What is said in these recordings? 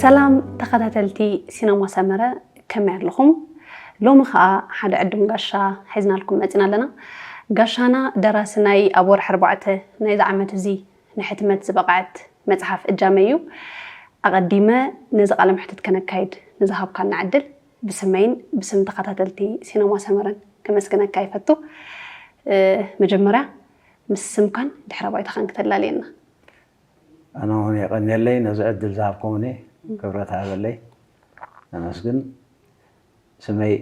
ሰላም ተኸታተልቲ ሲነማ ሰመረ፣ ከመይ ኣለኹም? ሎሚ ኸኣ ሓደ ዕዱም ጋሻ ሒዝናልኩም መጺና ኣለና። ጋሻና ደራሲ ናይ ኣብ ወርሒ ኣርባዕተ ናይዚ ዓመት እዚ ንሕትመት ዝበቕዐት መጽሓፍ እጃመ እዩ። ኣቐዲመ ነዚ ቃለ መሕትት ከነካይድ ንዝሃብካና ዕድል ብስመይን ብስም ተኸታተልቲ ሲነማ ሰመረን ከመስግነካ ይፈቱ። እ፣ መጀመርያ ምስ ስምካን ድሕረ ባይታኻን ክተላልየና። ኣነ እውን የቐንየለይ ነዚ ዕድል ዝሃብኩምኒ፣ ክብረት ሃበለይ። ኣመስግን። ስመይ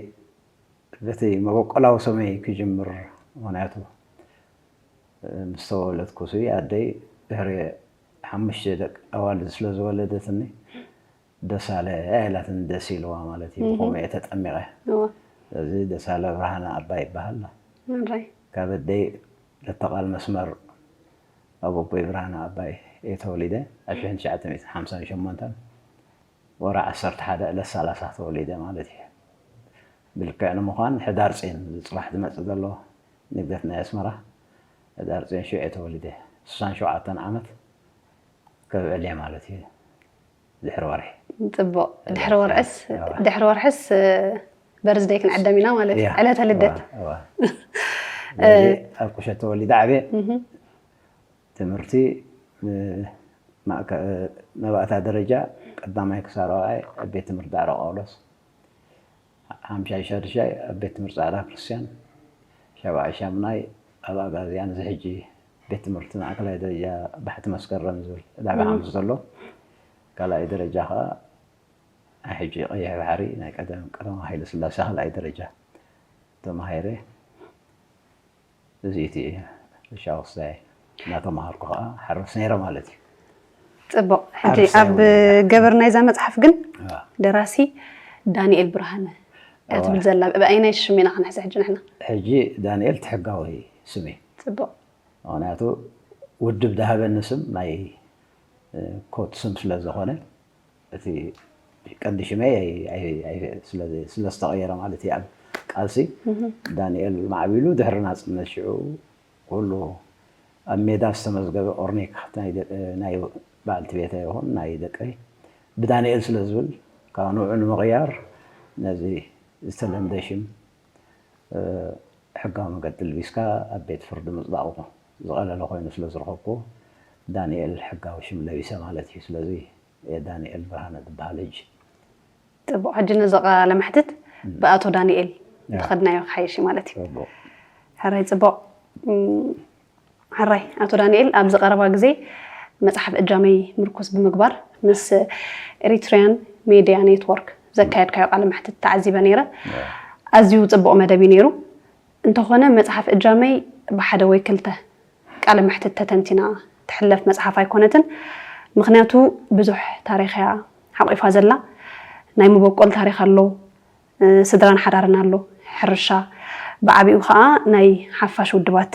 በቲ መበቆላዊ ስመይ ክጅምር፣ ምኽንያቱ ምስ ተወለድኩሲ ኣደይ ድሕሪ ሓሙሽተ ደቂ ኣዋልድ ስለ ዝወለደትኒ ደሳለ ኢላትኒ፣ ደስ ኢልዋ ማለት እዩ። ብኸምኡ እየ ተጠሚቐ። እዋ። ስለዚ ደሳለ ብርሃነ ኣባይ ይበሃል። ኣራይ። ካብ ኣደይ ለተቓል መስመር ኣብ ኣቦይ ብርሃነ ኣባይ እየ ተወሊደ። ኣብ ሽሕን ትሽዓተ ሚእትን ሓምሳን ሸሞንተን ወርሒ ዓሰርተ ሓደ ዕለት ሰላሳ ተወሊደ ማለት እዩ። ብልክዕ ንምዃን ሕዳር ጼን፣ እዚ ጽባሕ ዝመጽእ ዘሎ ንግደት ናይ ኣስመራ፣ ሕዳር ጼን ሽዑ እየ ተወሊደ። ስሳን ሸውዓተን ዓመት ከብዕል እየ ማለት እዩ። ድሕሪ ወርሒ። ጽቡቕ። ድሕሪ ወርሕስ፣ እዋ። ድሕሪ ወርሕስ፣ እ፣ በርዝደይ ክንዕደም ኢና ማለት እዩ። እያ። ዕለተ ልደት። እዋ፣ እዋ። ስለዚ ኣብ ቁሸት ተወሊደ ዓብየ። እህ። ትምህርቲ፣ እ፣ ማእከ-፣ መባእታ ደረጃ ቀዳማይ ክሳብ ራብዓይ ኣብ ቤት ትምህርቲ ዳዕሮ ጳውሎስ፣ ሓምሻይ ሻድሻይ ኣብ ቤት ትምህርቲ ጻዕዳ ክርስትያን፣ ሻብዓይ ሻምናይ ኣብ ኣጋዝያን፣ እዚ ሕጂ ቤት ትምህርቲ ማእከላይ ደረጃ ባሕቲ መስከረም ዝብል ዕዳጋ እም። ሓሙስ ዘሎ፣ ካልኣይ ደረጃ ኸኣ ናይ ሕጂ ቀይሕ ባሕሪ ናይ ቀደም ቀዳማዊ ሃይለ ስላሴ ካልኣይ ደረጃ ተማሂረ። እዚ እቲ ሕርሻ ወስዳይ እናተማሃርኩ ኸዓ ሓርስ ነይረ ማለት እዩ። ጽቡቕ። ሕጂ ሓርስ ኣብ ኣይውዕልን። ገበር ናይዛ መጽሓፍ ግን እዋ። ደራሲ ዳንኤል ብርሃነ እያ እዋ። ትብል ዘላ። ብኣይናይ ሽም ኢና ክንሕዝ ሕጂ ንሕና? ሕጂ ዳንኤል እቲ ሕጋዊ ስም እዩ። ጽቡቕ። ምኽንያቱ ውድብ ዝሃበኒ ስም ናይ፣ እ፣ ኮት ስም ስለ ዝኾነ፣ እቲ ቀንዲ ሽመይ ኣይ-፣ ኣይ-፣ ኣይ-፣ ስለ፣ ስለ ዝተቐየረ ማለት እዩ። ኣብ ቃልሲ እህ። ዳንኤል ማዕቢሉ ድሕሪ ናጽነት ሽዑ ኩሉ ኣብ ሜዳ ዝተመዝገበ ኦርኒክ ናይ ደ-፣ ናይ በዓልቲ ቤተይ ይኹን ናይ ደቀይ ብዳንኤል ስለ ዝብል፣ ካብ ንዕኡ ንምቕያር ነዚ ዝተለምደ ሽም፣ እ፣ ሕጋዊ መገዲ ልቢስካ ኣብ ቤት ፍርዲ ምጽዳቑ ዝቐለለ ኮይኑ ስለ ዝረኸብኩ፣ ዳንኤል ሕጋዊ ሽም ለቢሰ ማለት እዩ። ስለዚ፣ እየ ዳንኤል ብርሃነ ዝበሃል ሕጂ። ጽቡቕ። ሕጂ ነዚ ቃለ መሕትት እም። ብኣቶ ዳንኤል ያ። እንተኸድናዮ ክሓይሽ እዩ ማለት እዩ። ጽቡቕ። ሕራይ ጽቡቕ። እም፣ ሕራይ፣ ኣቶ ዳንኤል፣ ኣብዚ ቀረባ ግዜ መጽሓፍ እጃመይ ምርኩስ ብምግባር ምስ ኤሪትሪያን ሜድያ ኔትወርክ ዘካየድካዮ ቃለ መሕትት ተዓዚበ ነይረ። ያ። ኣዝዩ ጽቡቕ መደብ እዩ ነይሩ። እንተኾነ መጽሓፍ እጃመይ ብሓደ ወይ ክልተ ቃለ መሕትት ተተንቲና ትሕለፍ መጽሓፍ ኣይኮነትን። ምኽንያቱ ብዙሕ ታሪኽ እያ ሓቂፋ ዘላ። ናይ መበቆል ታሪኽ ኣሎ፣ እ፣ ስድራን ሓዳርን ኣሎ፣ ሕርሻ፣ ብዓቢኡ ኸኣ ናይ ሓፋሽ ውድባት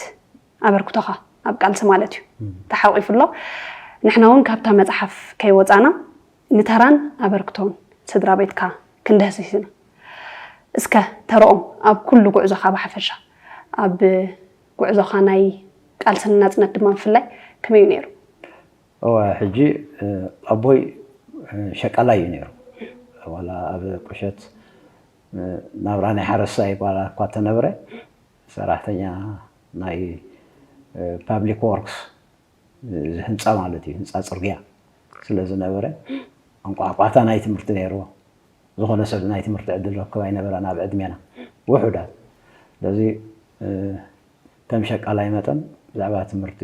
ኣበርክቶኻ ኣብ ቃልሲ ማለት እዩ እም። ተሓቂፉ ኣሎ። ንሕና እውን ካብታ መጽሓፍ ከይወጻና ንተራን ኣበርክቶን ስድራ ቤትካ ክንድህስስ ኢና። እስከ ተረኦም ኣብ ኩሉ ጉዕዞኻ ብሓፈሻ፣ ኣብ ጉዕዞኻ ናይ ቃልስን ናጽነት ድማ ብፍላይ ከመይ እዩ ነይሩ? እወ፣ ሕጂ፣ እ፣ ኣቦይ፣ እ፣ ሸቃላይ እዩ ነይሩ። ዋላ ኣብ ቁሸት፣ እ፣ ናብራ ናይ ሓረስታይ ዋላ እኳ ተነበረ፣ ሰራሕተኛ ናይ፣ እ፣ ፓብሊክ ወርክስ፣ እዚ ህንጻ ማለት እዩ፣ ህንጻ ጽርግያ ስለ ዝነበረ፣ እንቋዕቋታ ናይ ትምህርቲ ነይርዎ። ዝኾነ ሰብ ናይ ትምህርቲ ዕድል ረክብ ኣይነበረን ኣብ ዕድሜና፣ ውሑዳት። ስለዚ፣ እ፣ ከም ሸቃላይ መጠን ብዛዕባ ትምህርቲ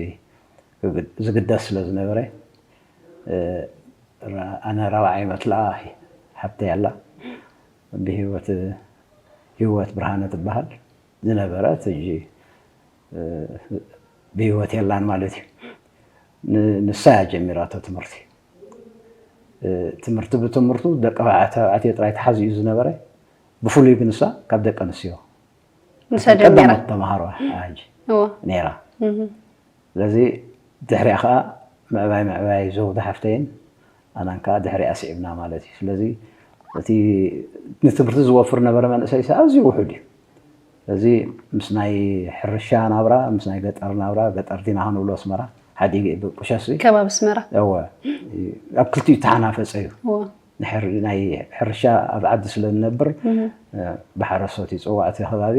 ክግ-፣ ዝግደስ ስለ ዝነበረ፣ እ፣ ራ-፣ ኣነ ራብዓይ መትለኣ ሓብተይ ኣላ። ብህይወት፣ ህይወት ብርሃነ ትበሃል ዝነበረት፣ ሕጂ፣ እ፣ ብህይወት የላን ማለት እዩ። ን-፣ ንሳ እያ ጀሚራቶ ትምህርቲ። እ፣ ትምህርቲ ብትምህርቱ ደቂ ተባዕትዮ ጥራይ ተሓዚኡ ዝነበረ፣ ብፍሉይ ግን ንሳ ካብ ደቂ ኣንስትዮ ንሳ ጀሚራ። ቀዳሞት ተምሃሮ ሕጂ እዎ። ነይራ። እህ። ስለዚ ድሕሪኣ ኸኣ ምዕባይ ምዕባይ ዘውዲ ሓፍተይን ኣናን ከኣ ድሕሪኣ ስዒብና ማለት እዩ። ስለዚ እቲ ንትምህርቲ ዝወፍር ነበረ መንእሰይ ኣዝዩ ውሑድ እዩ። ስለዚ ምስ ናይ ሕርሻ ናብራ፣ ምስ ናይ ገጠር ናብራ፣ ገጠር ዲና ክንብሎ ኣስመራ፣ ሓዲግ ቁሸሲ። ከባቢ ኣስመራ። እወ። ኣብ ክልቲኡ ተሓናፈጸ እዩ። እወ። ናይ ሕርሻ ኣብ ዓዲ ስለ ዝነብር ብሓረስቶት ይፅዋዕ እቲ ከባቢ።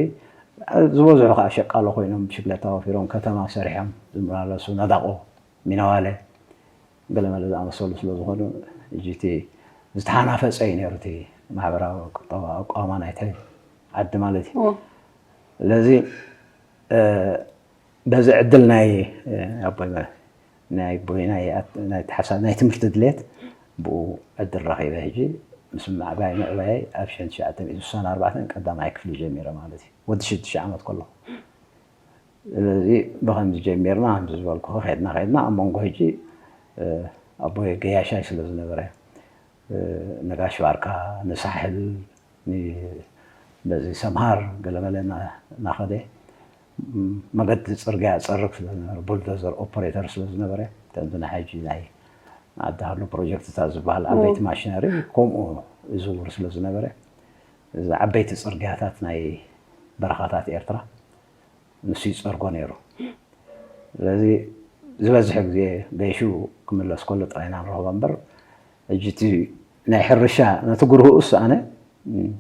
ዝበዝሑ ከዓ ሸቃሎ ኮይኖም ብሽግለታ ወፊሮም ከተማ ሰሪሖም ዝመላለሱ ነዳቆ፣ ሚነዋለ፣ ገለመለ ዝኣመሰሉ ስለ ዝኾኑ ሕጂ እቲ ዝተሓናፈፀ እዩ ነይሩ እቲ ማሕበራዊ ቁጠባ ኣቋማ ናይቲ ዓዲ ማለት እዩ። ስለዚ በዚ ዕድል ናይ ኣቦይ ናይ ኣቦይ ናይ ናይ ትምህርቲ ድሌት ብኡ ዕድል ረኺበ። ሕጂ ምስ ምዕባይ ምዕባይ ኣብ ሽሕን ትሽዓተ ሚእትን ስሳን ኣርባዕተን ቀዳማይ ክፍሊ ጀሚረ ማለት እዩ፣ ወዲ ሽዱሽተ ዓመት ከለኹ። ስለዚ ብኸምዚ ጀሚርና፣ ከምዚ ዝበልኩ ከድና ከድና ኣብ መንጎ ሕጂ ኣቦይ ገያሻይ ስለ ዝነበረ፣ ንጋሽ ባርካ፣ ንሳሕል፣ በዚ ሰምሃር ገለመለ እናኸደ መገዲ ፅርግያ ፀርግ ስለዝነበረ፣ ቡልዶዘር ኦፐሬተር ስለዝነበረ፣ ከምዚ ናይ ሕጂ ናይ ዓዲ ሃሎ ፕሮጀክትታት ዝበሃል ዓበይቲ ማሽነሪ ከምኡ ዝዝውር ስለዝነበረ፣ እዚ ዓበይቲ ፅርግያታት ናይ በረኻታት ኤርትራ ንሱ ይፀርጎ ነይሩ። ስለዚ ዝበዝሐ ግዜ ገይሹ ክምለስ ከሎ ጥራይ ኢና ንረኽቦ እምበር፣ ሕጂ እቲ ናይ ሕርሻ ነቲ ግርህኡስ ኣነ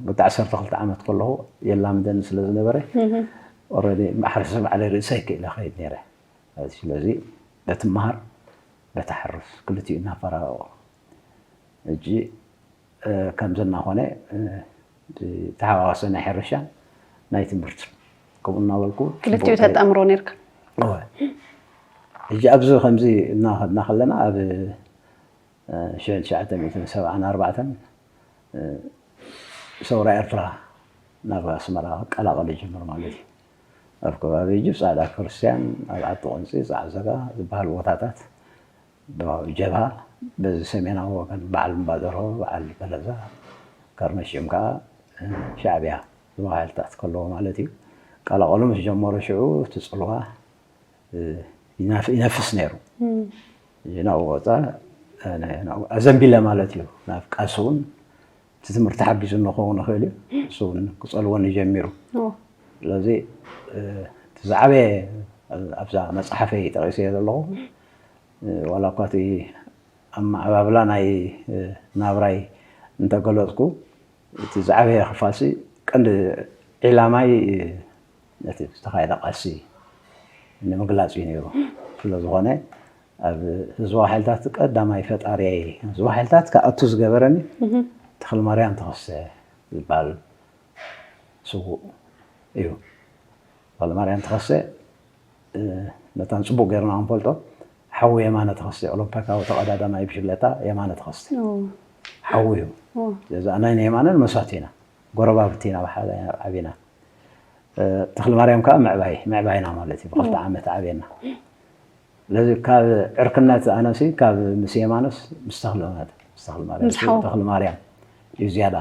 ወዲ ዓሰርተ ክልተ ዓመት ከለኹ የላምደኒ ስለ ዝነበረ፣ ኦረዲ ማሕረስ ባዕለይ ርእሰይ ክኢለ ከይድ ነይረ። ስለዚ በቲ መሃር በቲ ሓርስ ክልቲኡ እናፈራረቑ ሕጂ ከምዚ እናኾነ ተሓዋወሰ ናይ ሕርሻን ናይ ትምህርትን። ከምኡ እናበልኩ ክልቲኡ ተጣምሮ ነርካ? ሕጂ ኣብዚ ከምዚ እናኸድና ከለና ኣብ ሽሕን ትሽዓተ ሚእትን ሰብዓን ኣርባዕተን ሰውራ ኤርትራ ናብ ኣስመራ ክቀላቐል ይጅምር ማለት እዩ። ኣብ ከባቢ ጅብ ጻዕዳ ክርስቲያን፣ ኣብ ዓዲ ቁንጺ፣ ጻዕዘጋ ዝበሃሉ ቦታታት ጀብሃ በዚ ሰሜናዊ ወገን በዓል እምባደርሆ፣ በዓል በለዛ፣ ከርነሽም ከዓ ሻዕብያ ዝበሃሉ ሓይልታት ከለዎ ማለት እዩ። ቀላቐሉ ምስ ጀመሩ ሽዑ እቲ ጽልዋ ይነፍስ ነይሩ። ናብኡ ወፃ ኣዘንቢለ ማለት እዩ። ናብ ቃልሲ እውን እቲ ትምህርቲ ሓጊዙ ንኸውን ይኽእል እዩ። እሱ እውን ክፀልወኒ ጀሚሩ። ስለዚ እቲ ዝዓበየ ኣብዛ መፅሓፈይ ጠቂሰዮ ዘለኹ ዋላ እኳ እቲ ኣመዓባብላ ናይ ናብራይ እንተገለፅኩ፣ እቲ ዝዓበየ ክፋልሲ ቀንዲ ዒላማይ ነቲ ዝተኻየደ ቃልሲ ንምግላፅ እዩ ነይሩ። ስለ ዝኾነ ኣብ ህዝባዊ ሓይልታት ቀዳማይ ፈጣሪየይ ህዝባዊ ሓይልታት ክኣቱ ዝገበረኒ ተኽለማርያም ተኸስተ ዝበሃል ስዉእ እዩ። ተኽለማርያም ተኸስተ መታን ፅቡቅ ጌርና ክንፈልጦ ሓዉ የማነ ተኸስተ ኦሎምፒካዊ ተቐዳዳማይ ብሽግለታ የማነ ተኸስተ ሓዉ እዩ። እዚ ኣነን የማነን መሳቱ ኢና፣ ጎረባብቲ ኢና፣ ብሓደ ኢና ዓቢና። ተኽለማርያም ከዓ ምዕባይ ምዕባይና ማለት እዩ፣ ብክልተ ዓመት ዓብየና። ስለዚ ካብ ዕርክነት ኣነሲ ካብ ምስ የማነስ ምስ ተኽለ ማለት ምስ ተኽለ ማለት ምስ ሓው። ተኽለ ማርያም እዩ ዝያዳ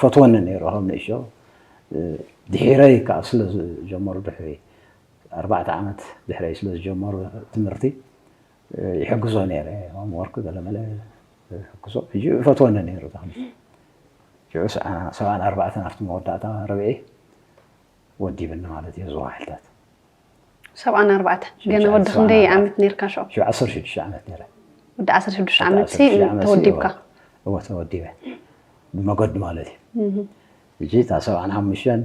ፈትወኒ ነይሩ ከም ንእሽቶ። ድሒረይ ከዓ ስለ ዝጀመሩ ድሕሪ ኣርባዕተ ዓመት ድሕረይ ስለ ዝጀመሩ ትምህርቲ ይሕግዞ ነይረ። ሆምወርክ ገለመለ ይሕግዞ። ሕጂ ይፈትወኒ ነይሩ ተኽሊ። ሽዑ ሰብዓን ኣርባዕተን ኣብቲ መወዳእታ ርብዒ ወዲብኒ ማለት እዩ። ዝዋ ሓይልታት ሰብዓን ኣርባዕተን ገና ወዲ ክንደይ ዓመት ነርካ ሽዑ? ሽዑ ዓሰርተ ሽዱሽተ ዓመት ነይረ። ወዲ ዓሰርተ ሽዱሽተ ዓመት ተወዲብካ? እወ ተወዲበ ብመገዱ ማለት እዩ። እጂ እታ ሰብዓን ሓሙሽተን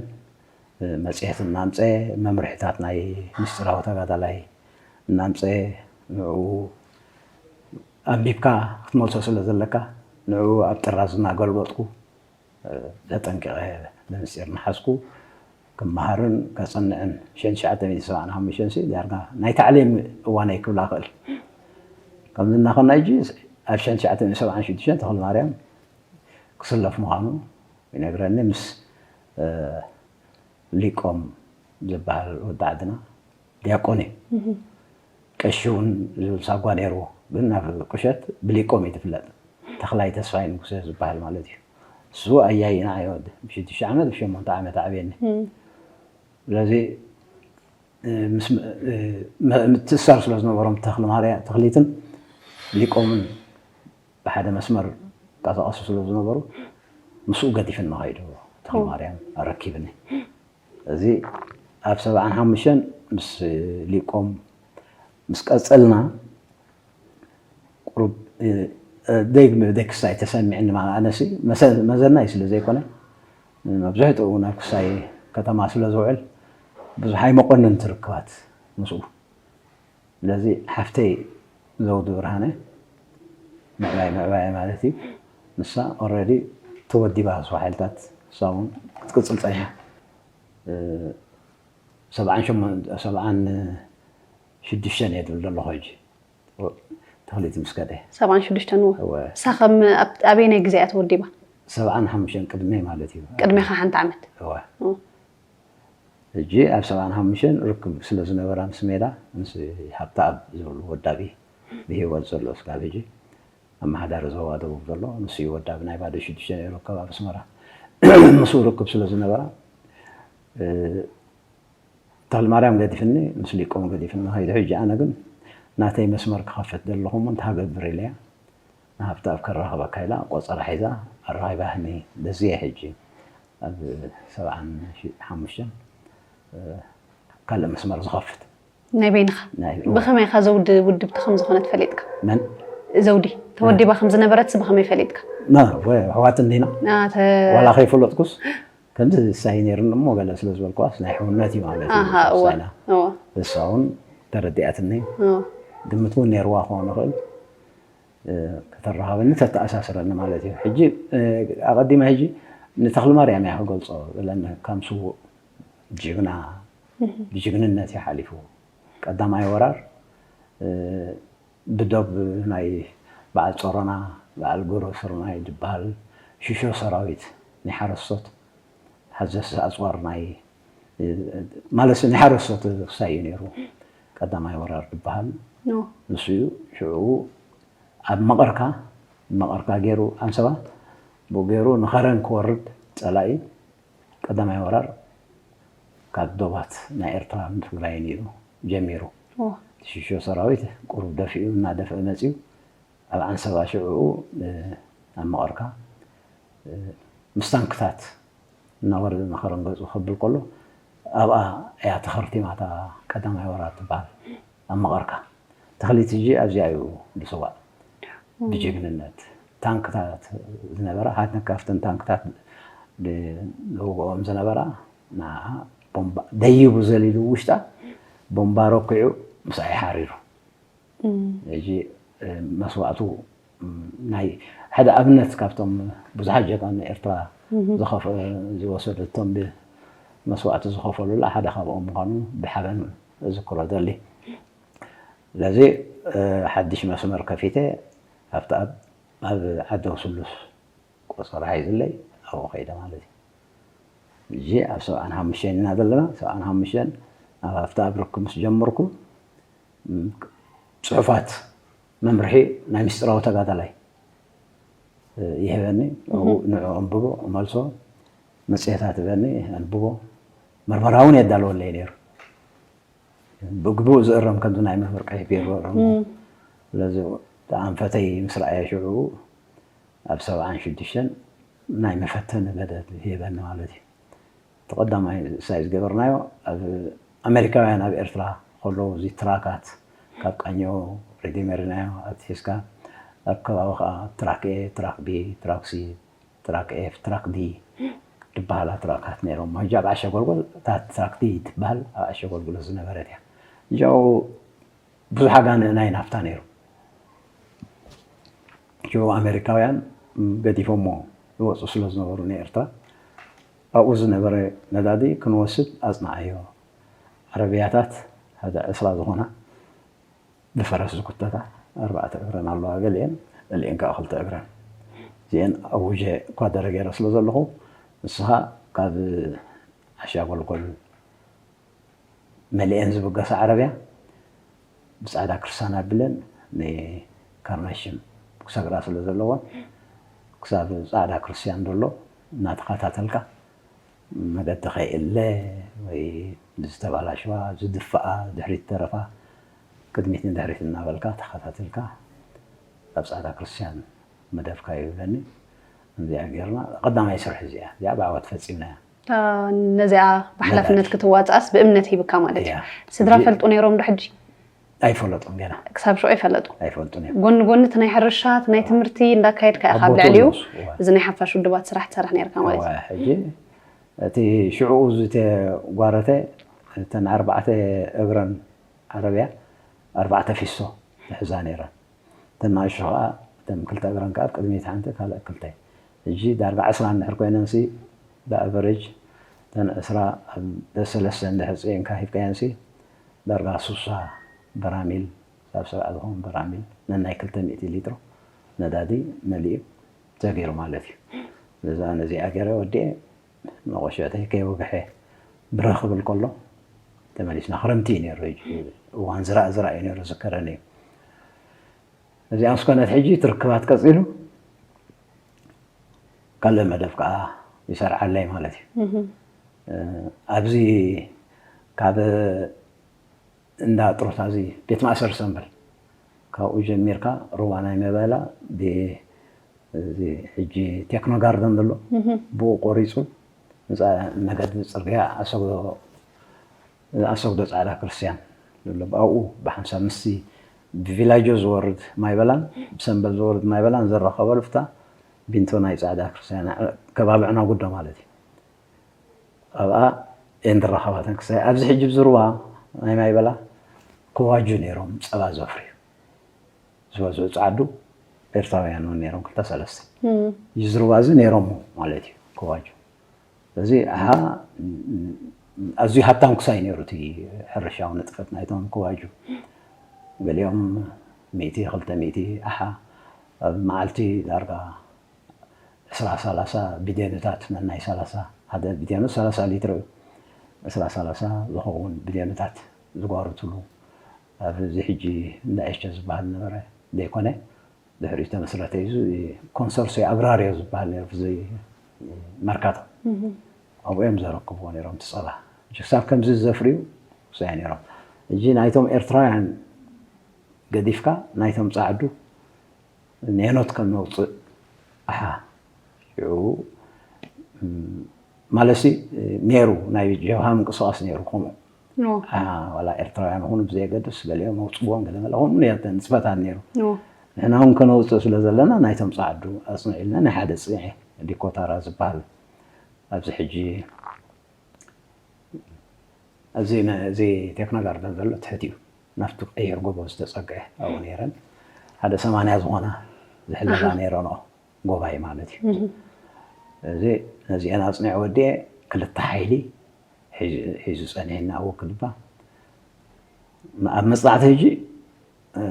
መፅሄት እናምፀ መምርሒታት ናይ ምስጢራዊ ተጋዳላይ እናምፀ ንዕኡ ኣንቢብካ ክትመልሶ ስለ ዘለካ ንዕኡ ኣብ ጥራዝ እናገልበጥኩ ተጠንቂቐ ብምስጢር እናሓዝኩ ክመሃርን ከፅንዕን ሽሕን ትሽዓተ ሚእትን ሰብዓን ሓሙሽተን ሲ ዳርጋ ናይ ታዕሊም እዋነይ ክብላ ክእል። ከምዚ እናኸና ሕጂ ኣብ ሽሕን ትሽዓተ ሚእትን ሰብዓን ሽዱሽተን ተኽለ ማርያም ክስለፍ ምዃኑ ይነግረኒ ምስ ሊቆም ዝበሃል ወዲ ዓድና ዲያቆን እዩ። ቀሺ እውን ዝብል ሳጓ ነይርዎ፣ ግን ናብ ቁሸት ብሊቆም እዩ ዝፍለጥ። ተኽላይ ተስፋይ ንጉሰ ዝበሃል ማለት እዩ። እሱ ኣያይና እዩ፣ ብሽዱሽተ ዓመት ብሸሞንተ ዓመት ዓብየኒ። ስለዚ ምትእስሳር ስለ ዝነበሮም ተኽሊ ማርያ ተኽሊትን ሊቆምን ብሓደ መስመር ይንቀሳቐሱ ስለ ዝነበሩ ምስኡ ገዲፍኒ ከይዱ ተኽሊ ማርያም ኣረኪብኒ። እዚ ኣብ ሰብዓን ሓሙሽተን ምስ ሊቆም ምስ ቀጸልና ቁሩብ ደይ ደይ ክሳይ ተሰሚዕኒ ማለት ኣነሲ መሰ- መዘናይ ስለ ዘይኮነ መብዝሕትኡ ናብ ክሳይ ከተማ ስለ ዝውዕል ብዙሕ ኣይመቆንን ትርክባት ምስኡ። ስለዚ ሓፍተይ ዘውዲ ብርሃነ ምዕባይ ምዕባይ ማለት እዩ። ንሳ ኦረዲ ተወዲባ ስዋ ሓይልታት ንሳ እውን ክትቅፅል ፀኒሓ። ሰብዓን ሽዱሽተን እየ ዝብል ዘለኹ ሕጂ ተኽሊት ምስ ከደ። ሰብዓን ሽዱሽተን እወ። እወ። እሳ ከም ኣብ- ኣበየናይ ግዜ እያ ተወዲባ? ሰብዓን ሓሙሽተን ቅድመይ ማለት እዩ። ቅድሜኻ ሓንቲ ዓመት። እወ። ሕጂ ኣብ ሰብዓን ሓሙሽተን ርክብ ስለ ዝነበራ ምስ ሜዳ ምስ ሃብተኣብ ዝብሉ ወዳቢ ብህይወት ዘሎ እስካብ ሕጂ ኣመሓዳሪ ዞባ ደቡብ ዘሎ ንሱ እዩ ወዳቢ ናይ ባዶ ሽዱሽተ ነይሩ ካብ ኣብ ኣስመራ ምስኡ ርክብ ስለ ዝነበራ ተኽሊ ማርያም ገዲፍኒ ምስ ሊቆም ገዲፍኒ ከይዱ ሕጂ ኣነ ግን ናተይ መስመር ክኸፍት ዘለኹ እሞ እንታይ ክገብር ኢለያ ንሃብተኣብ ከራኽበካ ኢላ ቆፀራ ሒዛ ኣራኺባህኒ በዚ እየ ሕጂ ኣብ ሰብዓን ሓሙሽተን ካልእ መስመር ዝኸፍት ናይ በይንኻ ናይ ብኸመይ ኢኻ ዘውዲ ውድብቲ ከም ዝኾነት ፈሊጥካ? መን? ዘውዲ ተወዲባ ከም ዝነበረት ብኸመይ ፈሊጥካ? ና ወ- ኣሕዋት እንዲና ኣተ ዋላ ከይፈለጥኩስ ከምዚ ሳይ ነይርኒ እሞ ገለ ስለ ዝበልኩዋስ ናይ ሕውነት እዩ ማለት እዩ ኣሃ እወ ሳይና እወ እሳ እውን ተረዲኣትኒ እወ ግምት እውን ነይርዋ ክኾን ይኽእል ከተራኸበኒ ተተኣሳስረኒ ማለት እዩ ሕጂ ኣቐዲመ ሕጂ ንተኽሊ ማርያም እያ ክገልፆ ብለኒ ከም ስዉእ ጅግና ብጅግንነት እዩ ሓሊፉ ቀዳማይ ወራር ብዶብ ናይ በዓል ጾሮና በዓል ጎሮ ስርናይ ዝበሃል ሽሾ ሰራዊት ናይ ሓረስቶት ሓዘሲ ኣፅዋር ናይ ማለት ናይ ሓረስቶት ክሳይ እዩ ነይሩ ቀዳማይ ወራር ዝበሃል ንሱ እዩ ሽዑ ኣብ መቐርካ መቐርካ ገይሩ ኣንሰባ ብኡ ገይሩ ንኸረን ክወርድ ፀላኢ ቀዳማይ ወራር ካብ ዶባት ናይ ኤርትራን ትግራይን እዩ ጀሚሩ። እቲ ሽሾ ሰራዊት ቁሩብ ደፊኡ እናደፍአ መፂኡ ኣብ ዓንሰባ ሽዕኡ ኣብ መቐርካ ምስ ታንክታት እናወረደ መኸረን ገፁ ክብል ከሎ ኣብኣ እያ ተኸርቲማ እታ ቀዳማይ ወራር ትበሃል ኣብ መቐርካ። ተኽሊት ሕጂ ኣብዚኣ እዩ ዝስዋእ ብጅግንነት። ታንክታት ዝነበራ፣ ሓንቲ ካብተን ታንክታት ዝወግኦም ዝነበራ ንዓኣ ቦምባ ደይቡ ዘሊሉ ውሽጣ ቦምባ ረኪዑ ምስኣ እዩ ሓሪሩ። ሕጂ መስዋእቱ ናይ ሓደ ኣብነት ካብቶም ብዙሓት ጀጋኑ ኤርትራ ዝወሰደቶም መስዋእቲ ዝኸፈሉላ ሓደ ካብኦም ምዃኑ ብሓበን እዝክሮ ደሊ። ስለዚ ሓድሽ መስመር ከፊተ ኣብቲ ኣብ ዓደው ስሉስ ቆጸራ ሒዝለይ ኣብኡ ከይደ ማለት እዩ። ሕጂ ኣብ ሰብዓን ሓሙሽተን ኢና ዘለና። ሰብዓን ሓሙሽተን ኣብ ኣብቲ ኣብ ርክብ ምስ ጀመርኩ ፅሑፋት መምርሒ ናይ ምስጢራዊ ተጋዳላይ ይህበኒ። ንዑ ኣንብቦ እመልሶ፣ መፅሄታት ህበኒ ኣንብቦ፣ መርመራ እውን የዳልወለይ ነይሩ። ብግቡእ ዝእረም ከምዚ ናይ መምህር ቀይሕ ቢሮ እረሞ። ስለዚ ብጣዕሚ ፈተይ ምስ ረኣየ ሽዑ ኣብ ሰብዓን ሽዱሽተን ናይ መፈተኒ መደብ ሂበኒ ማለት እዩ። እቲ ቀዳማይ ሳይ ዝገበርናዮ ኣብ ኣሜሪካውያን ኣብ ኤርትራ ከለዉ እዚ ትራካት ካብ ቃኘው ሪድዮ ሜሪናዮ ኣትሒዝካ ኣብ ከባቢ ከዓ ትራክ ኤ፣ ትራክ ቢ፣ ትራክ ሲ ትራክ ኤፍ፣ ትራክ ዲ ዝበሃላ ትራካት ነይሮም። ሕጂ ኣብ ዓሸ ጎልጎል እታ ትራክ ዲ ትበሃል ኣብ ዓሸ ጎልጎል ዝነበረት እያ። ሕጂ ኣብኡ ብዙሕ ኣጋንእና ይናፍታ ነይሩ። ሽዑ ኣሜሪካውያን ገዲፎሞ ይወፁ ስለ ዝነበሩ ንኤርትራ ኣብኡ ዝነበረ ነዳዲ ክንወስድ ኣፅንዓዮ። ዓረብያታት ሓደ ዕስራ ዝኾና ብፈረስ ዝኩተታ ኣርባዕተ እግረን ኣለዋ ገሊአን ገሊአን ከዓ ክልተ እግረን እዚአን ኣውጀ እኳ ደረገረ ስለ ዘለኹ ንስኻ ካብ ዓሻ ጎልጎል መሊአን ዝብገሳ ዓረብያ ብፃዕዳ ክርስቲያን ኣብለን ንካርናሽም ክሰግራ ስለ ዘለወን ክሳብ ፃዕዳ ክርስቲያን ዘሎ እናተኸታተልካ መገዲ ከይእለ ወይ ዝተባላሽዋ ዝድፍኣ ድሕሪት ተረፋ ቅድሚት ንድሕሪት እናበልካ ተኸታተልካ ኣብ ፃዕዳ ክርስቲያን መደብካ ይብለኒ እዚኣ ጌርና ቀዳማይ ስርሒ እዚኣ እዚኣ ብዓወት ፈፂምናያ ነዚኣ ብሓላፍነት ክትዋፅኣስ ብእምነት ሂብካ ማለት እዩ ስድራ ፈልጡ ነይሮም ዶ ሕጂ ኣይፈለጡን ገና። ክሳብ ሽዑ ኣይፈለጡ። ኣይፈልጡን እዮም። ጎኒ ጎኒ እቲ ናይ ሕርሻ እቲ ናይ ትምህርቲ እንዳካየድካ ኢኻ ኣብ ኣብ ቦትኡ ልዕሊኡ ነሱ፣ እዋ። እዚ ናይ ሓፋሽ ውድባት ስራሕ ትሰርሕ ነርካ ማለት እዩ። እዋ፣ ሕጂ እቲ ሽዑ ዝተጓረተ እተን ኣርባዕተ እግረን ዓረብያ ኣርባዕተ ፊስቶ ትሕዛ ነይረን። እተን ንኣሽቱ ከዓ እተን ክልተ እግረን ከዓ ኣብ ቅድሚት ሓንቲ ካልእ ክልተ። ሕጂ ዳርጋ ዕስራ እንድሕር ኮይነንሲ ብኣቨሬጅ እተን ዕስራ ኣብ ሰለስተ እንድሕር ፅዒንካ ሂብካየንሲ ዳርጋ ሱሳ በራሚል፣ ሳብ ሰብዓ ዝኸውን በራሚል ነናይ ክልተ ሚእቲ ሊትሮ ነዳዲ መሊኡ ተገይሩ ማለት እዩ። እዛ ነዚኣ ገይረ ወዲኤ መቆሸተይ ከይወግሐ ብረ ክብል ከሎ ተመሊስና። ክረምቲ እዩ ነይሩ፣ ሕጂ እዋን ዝራእ ዝራእ እዩ ነይሩ ዝከረን እዩ። እዚኣ ምስ ኮነት ሕጂ ትርክባት ቀፂሉ ካልእ መደብ ከዓ ይሰርዓለይ ማለት እዩ። ኣብዚ ካብ እንዳ ጥሮታ እዚ ቤት ማእሰር ሰንበል ካብኡ ጀሚርካ ሩባ ናይ መበላ ብ- እዚ ሕጂ ቴክኖ ጋርደን ዘሎ ብኡ ቆሪፁ ንፃ- መገዲ ፅርግያ ኣሰግዶ ኣሰግዶ ፃዕዳ ክርስቲያን ዘሎ ብኣኡ ብሓንሳብ ምስቲ ብቪላጆ ዝወርድ ማይበላን ብሰንበል ዝወርድ ማይበላን ዘራኸበሉ ፍታ ቢንቶ ናይ ፃዕዳ ክርስቲያን ከባቢ ዕናጉዶ ማለት እዩ። ኣብኣ እየን ዝራኸባተን ክሳይ ኣብዚ ሕጂ ብዝርዋ ናይ ማይበላ ኮዋጁ ነይሮም ፀባ ዘፍርዩ ዝበዝሑ ፃዕዱ ኤርትራውያን እውን ነይሮም ክልተ ሰለስተ ይዝርዋ እዚ ነይሮም ማለት እዩ ኮዋጁ። እዚ ኣሃ ኣዝዩ ሃብታም ክሳይ ነይሩ እቲ ሕርሻዊ ንጥፈት ናይቶም ኮዋጁ። ገሊኦም ሚእቲ ክልተ ሚእቲ ኣሓ ኣብ መዓልቲ ዳርጋ ዕስራ ሰላሳ ቢልዮንታት ነናይ ሰላሳ ሓደ ቢልዮን ሰላሳ ሊትሮ እዩ። ዕስራ ሰላሳ ዝኸውን ቢልዮንታት ዝጓርትሉ ኣብዚ ሕጂ እንዳ ኤስቸ ዝበሃል ነበረ ዘይኮነ ድሕሪኡ ተመስረተ እዩ። እዚ ኮንሶርሲዮ ኣግራሪዮ ዝበሃል ነይሩ እዚ መርካቶ ኣብኡ እዮም ዘረክብዎ ነይሮም እቲ ፀባ። ሕጂ ክሳብ ከምዚ ዘፍርዩ ክሳይ ነይሮም። ሕጂ ናይቶም ኤርትራውያን ገዲፍካ ናይቶም ፃዕዱ ኔኖት ከም ነውፅእ ኣሓ ሽዑ ማለሲ ነይሩ ናይ ጀብሃ ምንቅስቃስ ነይሩ ከምኡ ዋላ ኤርትራውያን ኹኑ ብዘየገድስ ገሊኦም መውፅዎም ገለ መለ ከምኡ ነርተን ንፅፈታት ነይሩ። ንሕና እውን ከነውፅእ ስለ ዘለና ናይቶም ፃዕዱ ኣፅንዒልና ናይ ሓደ ፅንዒ ዲኮታራ ዝበሃል ኣብዚ ሕጂ ኣብዚ ነ- እዚ ቴክኖ ጋርደን ዘሎ ትሕት እዩ ናብቲ ቀይሕ ጎቦ ዝተፀግዐ ኣብኡ ነይረን ሓደ ሰማንያ ዝኾና ዝሕለላ ነይረንኦ ጎባይ ማለት እዩ። እዚ ነዚአን ኣፅኒዐ ወዲኤ ክልተ ሓይሊ ሒዙ- ሒዙ ፀኒሕና ኣብኡ ክድባ ኣብ መፅናዕቲ ሕጂ እ፣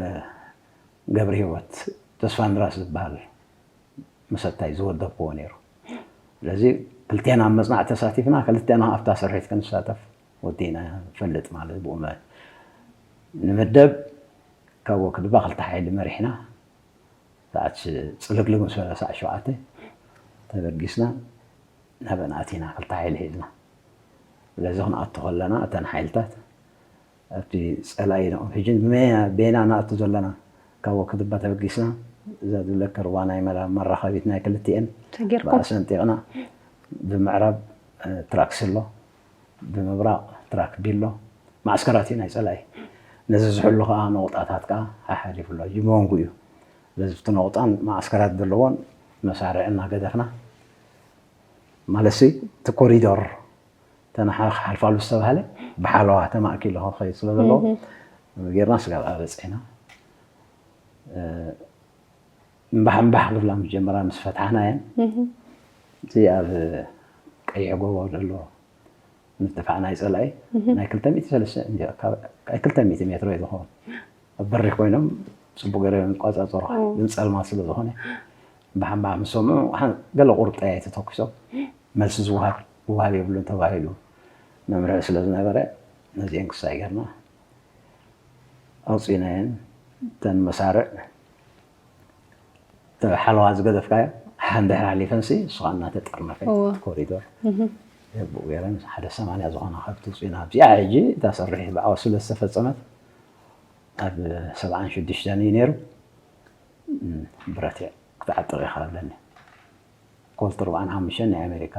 ገብረ ህይወት ተስፋንድራስ ዝበሃል መሰታይ ዝወደብክዎ ነይሩ። ስለዚ ክልቴና ኣብ መፅናዕቲ ተሳቲፍና ክልቴና ኣብታ ስርሒት ክንሳተፍ ወዲና ንፈልጥ ማለት ብኡ መ- ንምደብ ካብ ወክድባ ክልተ ሓይሊ መሪሕና ሰዓት ፅልግልግ ምስ በለ ሰዓት ሸውዓተ ተበጊስና ናብአን ኣቲና ክልተ ሓይሊ ሒዝና ስለዚ ክንኣቱ ከለና እተን ሓይልታት ኣብቲ ፀላኢ ንኦም ሕጂ ንመያ ቤና ንኣቱ ዘለና ካብ ወክድባ ተበጊስና እዛ ዝብለካ ርዋ ናይ መራ- መራኸቢት ናይ ክልቲኤን ተጌርኩም ብኣሰንጢቕና ብምዕራብ እ፣ ትራክሲ ኣሎ ብምብራቕ ትራክ ቢሎ ማዕስከራት እዩ ናይ ፀላኢ ነዚ ዝሕሉ ከዓ ነቑጣታት ከዓ ሓሓሊፉ ኣሎ ይመንጉ እዩ ስለዚ እቲ ነቑጣን ማዕስከራት ዘለዎን መሳርዕ እናገደፍና ማለትሲ እቲ ኮሪዶር ተናሓ ክሓልፋሉ ዝተባሃለ ብሓለዋ ተማእኪሉ ክኸይድ ስለ ዘለዎ ጌርና ስጋብ ኣበፅሕና እምባሕ እምባሕ ክብላ ምስ ጀመራ ምስ ፈትሓና እየን እቲ ኣብ ቀይሕ ጎቦ ዘሎ ምድፋዕ ናይ ፀላኢ ናይ ክልተ ሚእቲ ሰለስተ ናይ ክልተ ሚእቲ ሜትሮ እዩ ዝኸውን ኣብ በሪኽ ኮይኖም ፅቡቅ ገይሮም ይቆፃፀሩኻ ግን ፀልማት ስለ ዝኾነ እምባሕ እምባሕ ምስ ሰምዑ ገለ ቁርጠ ተተኩሶም መልሲ ዝወሃብ ክወሃብ የብሉን ተባሂሉ መምርሒ ስለ ዝነበረ ነዚአን ክሳይ ጌርና ኣውፂእናየን እተን መሳርዕ ሓለዋ ዝገደፍካዮ ሓንድሕር ሓሊፈንሲ ንስኻ እናተጠርነፈ ኮሪዶር ብኡ ገይረን ሓደ ሰማንያ ዝኾና ከብቲ ውፅኢና ኣብዚኣ ሕጂ እታ ስርሒት ብዓወት ስለ ዝተፈፀመት ኣብ ሰብዓን ሽዱሽተን እዩ ነይሩ ብረት ክትዓጥቕ ኢኻ ኣለኒ ኮልት ኣርብዓን ሓሙሽተን ናይ ኣሜሪካ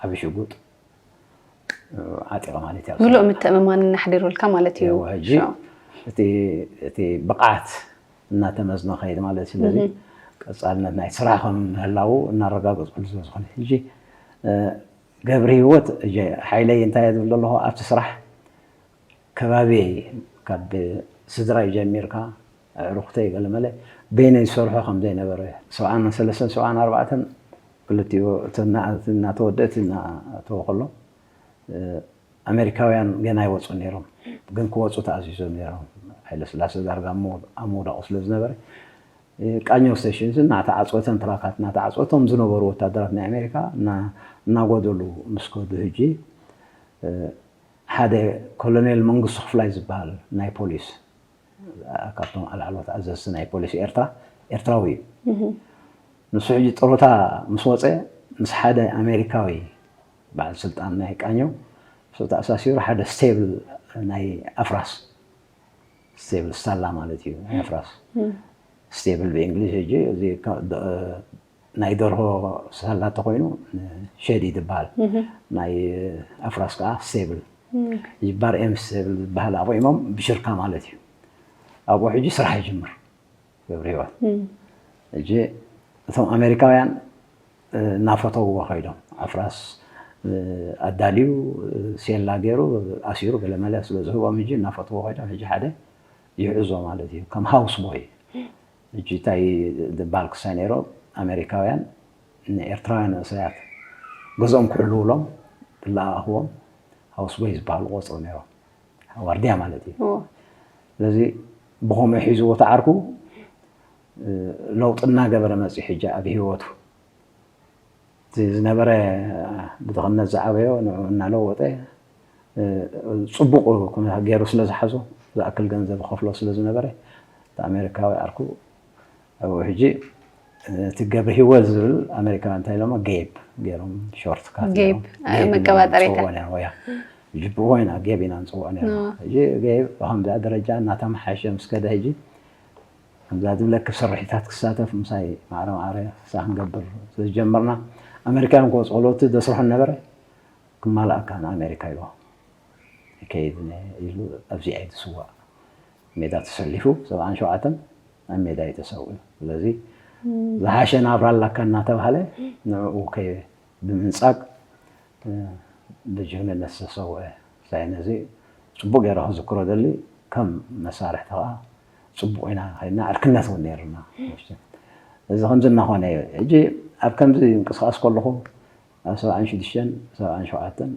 ዓብዪ ሽጉጥ ዓጢቐ ማለት እዩ። ምሉእ ምትእምማን እናሕዲሩልካ ማለት እዩ። ሕጂ እቲ እቲ ብቕዓት እናተመዝነ ከይድ ማለት እዩ። ስለዚ ቀጻልነት ናይ ስራሕ ከም ምህላው እናረጋገጽኩሉ ስለ ዝኾነ ሕጂ ገብሪ ህይወት ሓይለይ እንታይ እየ ዝብል ዘለኹ ኣብቲ ስራሕ ከባቢየይ ካብ ስድራይ ጀሚርካ ኣዕሩኽተይ ገለመለ በይነይ ዝሰርሖ ከም ዘይነበረ ሰብዓን ሰለስተን ሰብዓን ኣርባዕተን ክልቲኡ እቲ እናተወደእቲ እናተወ ከሎ ኣሜሪካውያን ገና ይወፁ ነይሮም ግን ክወፁ ተኣዚዞም ነይሮም። ሓይለስላሴ ዳርጋ ኣብ ምውዳቑ ስለ ዝነበረ ቃኘው ስቴሽንስ እናተዓፀወተን ትራካት እናተዓፀወቶም ዝነበሩ ወታደራት ናይ ኣሜሪካ እናጎደሉ ምስ ከዱ ሕጂ ሓደ ኮሎኔል መንግስቱ ክፍላይ ዝበሃል ናይ ፖሊስ ካብቶም ኣላዕሎት ኣዘዝቲ ናይ ፖሊስ ኤርትራ ኤርትራዊ እዩ። ንሱ ሕጂ ጥሮታ ምስ ወፀ ምስ ሓደ ኣሜሪካዊ በዓል ስልጣን ናይ ቃኘው ምስ ተኣሳሲሩ ሓደ ስቴብል ናይ ኣፍራስ ስቴብል ሳላ ማለት እዩ ናይ ኣፍራስ ስቴብል ብእንግሊዝ ሕጂ ናይ ደርሆ ሳላ ተኮይኑ ሸዲ ዝበሃል ናይ ኣፍራስ ከዓ ስቴብል ይባር ኤም ስቴብል ዝበሃል ኣቑሞም ብሽርካ ማለት እዩ። ኣብኡ ሕጂ ስራሕ ይጅምር ገብረ ህይወት። ሕጂ እቶም ኣሜሪካውያን እናፈተውዎ ከይዶም ኣፍራስ ኣዳልዩ ሴላ ገይሩ ኣሲሩ ገለመለ ስለ ዝህቦም ሕጂ እናፈትዎ ከይዶም ሕጂ ሓደ ይሕዞ ማለት እዩ ከም ሃውስ ቦይ። ሕጂ እንታይ ዝበሃል ክሳይ ነይሮ ኣሜሪካውያን ንኤርትራውያን መንእሰያት ገዝኦም ክሕልውሎም ዝለኣኽዎም ሃውስ ቦይ ዝበሃሉ ቆፅሩ ነይሮም። ዋርድያ ማለት እዩ። ስለዚ ብኸምኡ ሒዝዎ ተዓርኩ ለውጢ እናገበረ መፅኡ ሕጂ ኣብ ህይወቱ እቲ ዝነበረ ብድኽነት ዝዓበዮ ንዑ እናለወጠ ፅቡቕ ኩነታት ገይሩ ስለ ዝሓዞ ዝኣክል ገንዘብ ከፍሎ ስለ ዝነበረ እቲ ኣሜሪካዊ ዓርኩ ኣብኡ ሕጂ እቲ ገብሪ ህይወት ዝብል ኣሜሪካውያን እንታይ ኢሎሞ ጌብ ገይሮም ሾርት ካት ጌብ መቀባጠሪታ ያ ጅብኡ ኮይና ጌብ ኢና ንፅውዖ ነርና ሕጂ ጌብ ብከምዚኣ ደረጃ እናተመሓሸ ምስ ከደ ሕጂ ከምዛ ዝብለኪ ስርሒታት ክሳተፍ ምሳይ ማዕረ ማዕረ ክሳ ክንገብር ስለዝጀመርና ኣሜሪካውያን ክወፅእሎ እቲ ዘስርሖ ነበረ ክማልኣካ ንኣሜሪካ ኢልዎ ይከይድ ኢሉ ኣብዚኣ እዩ ዝስዋእ ሜዳ ተሰሊፉ ሰብዓን ሸውዓተን ኣብ ሜዳ እዩ ተሰዊኡ ስለዚ ዝሓሸ ናብራ ኣላካ እናተባሃለ ንዕኡ ከ ብምንፃግ ብጅግንነት ዝተሰውአ ሳይ ነዚ ፅቡቅ ገይረ ክዝክሮ ደሊ ከም መሳርሕቲ ከዓ ፅቡቅ ኢና ከይድና ዕርክነት እውን ነይርና እዚ ከምዚ እናኾነ እዩ ሕጂ ኣብ ከምዚ እንቅስቃስ ከለኹ ኣብ ሰብዓን ሽዱሽተን ሰብዓን ሸውዓተን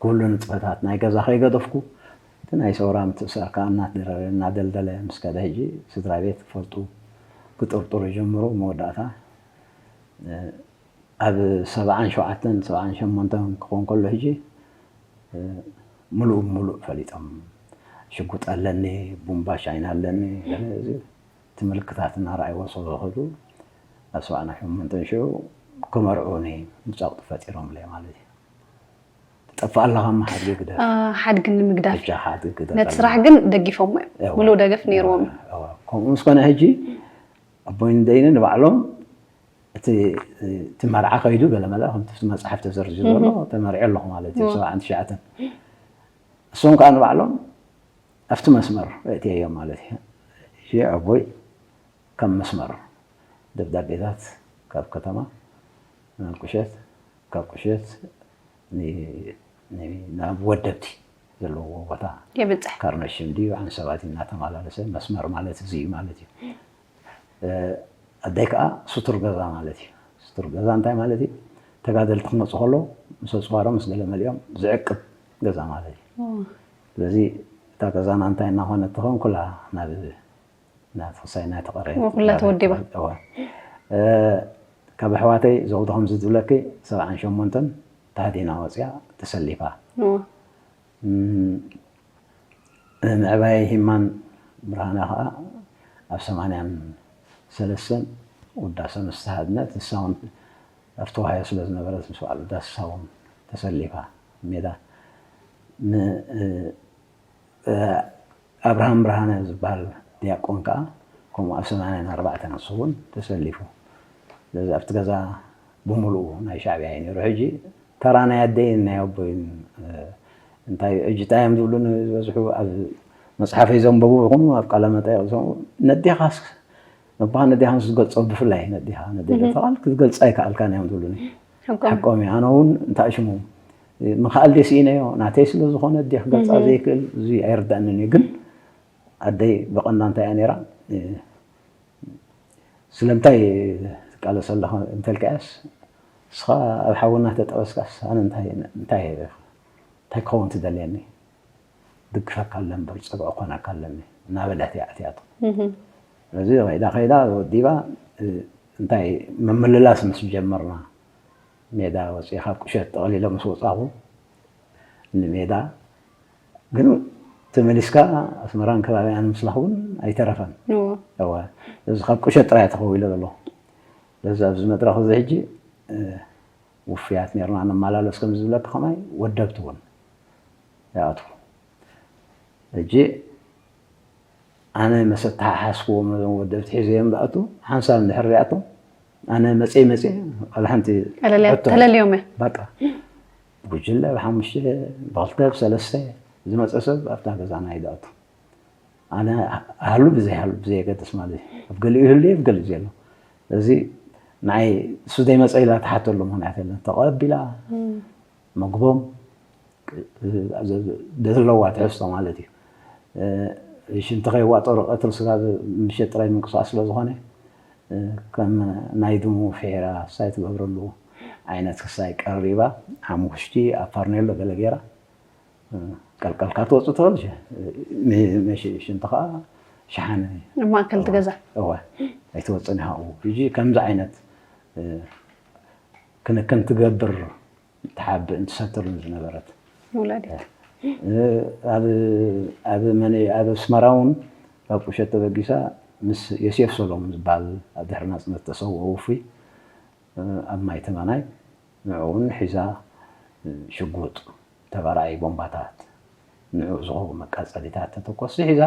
ኩሉ ንጥፈታት ናይ ገዛ ከይገደፍኩ እቲ ናይ ሰውራ ምትእስሳር ከዓ እናተደረረ እናደልደለ ምስ ከደ ሕጂ ስድራ ቤት ክፈልጡ ክጥርጥሩ ይጀምሩ መወዳእታ ኣብ ሰብዓን ሸውዓተን ሰብዓን ሸሞንተን ክኾን ከሎ ሕጂ ምሉእ ብምሉእ ፈሊጦም ሽጉጥ ኣለኒ ቡምባ ሻይና ኣለኒ እቲ ምልክታት እናረኣይዎ ስለ ዝኸዱ ኣብ ሰብዓን ሸሞንተን ሽዑ ክመርዑኒ ምፃውቲ ፈጢሮምለይ ማለት እዩ። ትጠፍእ ኣለኻ እሞ ሓድጊ ግደፍ። ሓድጊ ንምግዳፍ እዩ። ሓድጊ ግደፍ ነቲ ስራሕ ግን ደጊፎሞ እዮም። ምሉእ ደገፍ ነይርዎም እዩ። ከምኡ ምስ ኮነ ሕጂ ኣቦይን ደይኒ ንባዕሎም እቲ መርዓ ከይዱ ገለመለ ከምቲ መፅሓፍ ተዘርዚሩ ዘሎ ተመሪዐ ኣለኹ ማለት እዩ። ሰብዓን ትሽዓተን እሶም ከዓ ንባዕሎም ኣብቲ መስመር ኣእትየዮም ማለት እዩ። ኣቦይ ከም መስመር ደብዳቤታት ካብ ከተማ ናብ ቁሸት ካብ ቁሸት ናብ ወደብቲ ዘለዎ ቦታ የብፅሕ። ካርነሽም ድዩ ዓንሰባት እናተመላለሰ መስመር ማለት እዚ እዩ ማለት እዩ። ኣደይ ከዓ ስቱር ገዛ ማለት እዩ። ስቱር ገዛ እንታይ ማለት እዩ? ተጋደልቲ ክመፁ ከለዉ ምስ ኣፅዋሮም ምስ ገለ መሊኦም ዝዕቅብ ገዛ ማለት እዩ። ስለዚ እታ ገዛና እንታይ እናኾነት ትኸውን ኩላ ናብ ናቲ ክሳይ ናቲ ቀረየት ኩላ ተወዲባ። ካብ ኣሕዋተይ ዘውዲ ከምዚ ዝብለኪ ሰብዓን ሸሞንተን ተሃዲና ወፅያ ተሰሊፋ። ምዕባይ ሂማን ብርሃነ ከዓ ኣብ ሰማንያን ሰለስተን ውዳሰ ምስ ተሃድነት ንሳ እውን ኣብቲ ዋህዮ ስለ ዝነበረት ምስ በዓል ውዳሰ ንሳ እውን ተሰሊፋ ሜዳ ኣብርሃም ብርሃነ ዝበሃል ዲያቆን ከዓ ከምኡ ኣብ ሰማንያን ኣርባዕተን ንሱ እውን ተሰሊፉ። ስለዚ ኣብቲ ገዛ ብምሉኡ ናይ ሻዕብያ እዩ ነይሩ። ሕጂ ተራ ናይ ኣደይን ናይ ኣቦይን እንታይ እዩ ሕጂ እንታይ እዮም ዝብሉኒ ዝበዝሑ ኣብ መፅሓፈይ ዘንበቡ ይኹኑ ኣብ ቃለ መጠይቕ ዝሰምዑ፣ ነዴኻስ ነባኻ ነዴኻ ምስ ዝገልፆ፣ ብፍላይ ነዴኻ ነዴ ደብተቃል ክትገልፃ ኣይከኣልካን እዮም ዝብሉኒ። ሓቆም እዩ። ኣነ እውን እንታይ ሽሙ ምኽኣል ደስ ኢነዮ፣ ናተይ ስለ ዝኾነ ኣዴ ክገልፃ ዘይክእል፣ እዚ ኣይርዳእንን እዩ። ግን ኣደይ ብቐንዳ እንታይ እያ ነይራ፣ ስለምንታይ ትቃለስ ኣለኻ እንተልካያስ፣ ንስኻ ኣብ ሓዊ እናተጠበስካስ ኣነ እንታይ እንታይ እንታይ ክኸውን ትደልየኒ? ድግፈካ ኣለ እምበር ጸግዒ ኮነካ ኣለኒ እናበለት እያ ኣትያቶ። ስለዚ ከይዳ ከይዳ ወዲባ፣ እንታይ፣ ምምልላስ ምስ ጀመርና፣ ሜዳ ወፂኣ ካብ ቁሸት ጠቕሊለ ምስ ወፃኹ ንሜዳ፣ ግን ተመሊስካ ኣስመራን ከባቢኣን ምስላኽ እውን ኣይተረፈን። እወ። እዚ ካብ ቁሸት ጥራይ ተኸዊለ ዘሎ። በዚ ኣብዚ መድረኽ እዚ ሕጂ ውፍያት ነርና ንመላለስ ከም ዝብለካ ከማይ ወደብቲ እውን ይኣትዉ። ሕጂ ኣነ መስ ኣተሓሓዝክዎም ነዞም ወደብቲ ሒዘዮም ዝኣትዉ ሓንሳብ እንድሕር ሪኣቶም ኣነ መፅየ መፅየ ዋላ ሓንቲ ተለልዮም እያ። በቃ ብጉጅለ ብሓሙሽተ ብክልተ ብሰለስተ ዝመፀ ሰብ ኣብታ ገዛና እዩ ዝኣቱ። ኣነ ኣህሉ ብዘይሃሉ ብዘየገድስ ማለት እዩ። ኣብ ገሊኡ ይህሉ ኣብ ገሊኡ ዘሎ። እዚ ንዓይ እሱ ዘይመፀ ኢላ ትሓተሉ ምክንያት የለን። ተቐቢላ መግቦም ዘለዋ ትሕዝቶ ማለት እዩ። ሽንቲ ከይዋጠሩ ቀትሪ ስጋብ ምሸት ጥራይ ምንቅስቃስ ስለ ዝኾነ ከም ናይ ድሙ ፍሒራ ክሳይ ትገብረሉ ዓይነት ክሳይ ቀሪባ ሓሙሽቲ ኣብ ፋርኔሎ ገለ ገይራ ቀልቀልካ ትወፅእ ትኽእል። ሽንቲ ከዓ ሸሓነ ኣብ ማእከል እቲ ገዛ። እወ ኣይትወፅእን ኢኻ ኣብኡ። ሕጂ ከምዚ ዓይነት ክንክን ትገብር ትሓብእን ትሰትርን ዝነበረት ወላዲት። ኣብ ኣስመራ እውን ካብ ቁሸት ተበጊሳ ምስ ዮሴፍ ሰሎሙን ዝበሃል ኣብ ድሕሪ ናፅነት ዝተሰውኦ ውፉይ ኣብ ማይ ተማናይ ንዕኡ እውን ሒዛ ሽጉጥ፣ ተባራዒ ቦምባታት፣ ንዕኡ ዝኸውን መቃፀሊታት ተተኮስቲ ሒዛ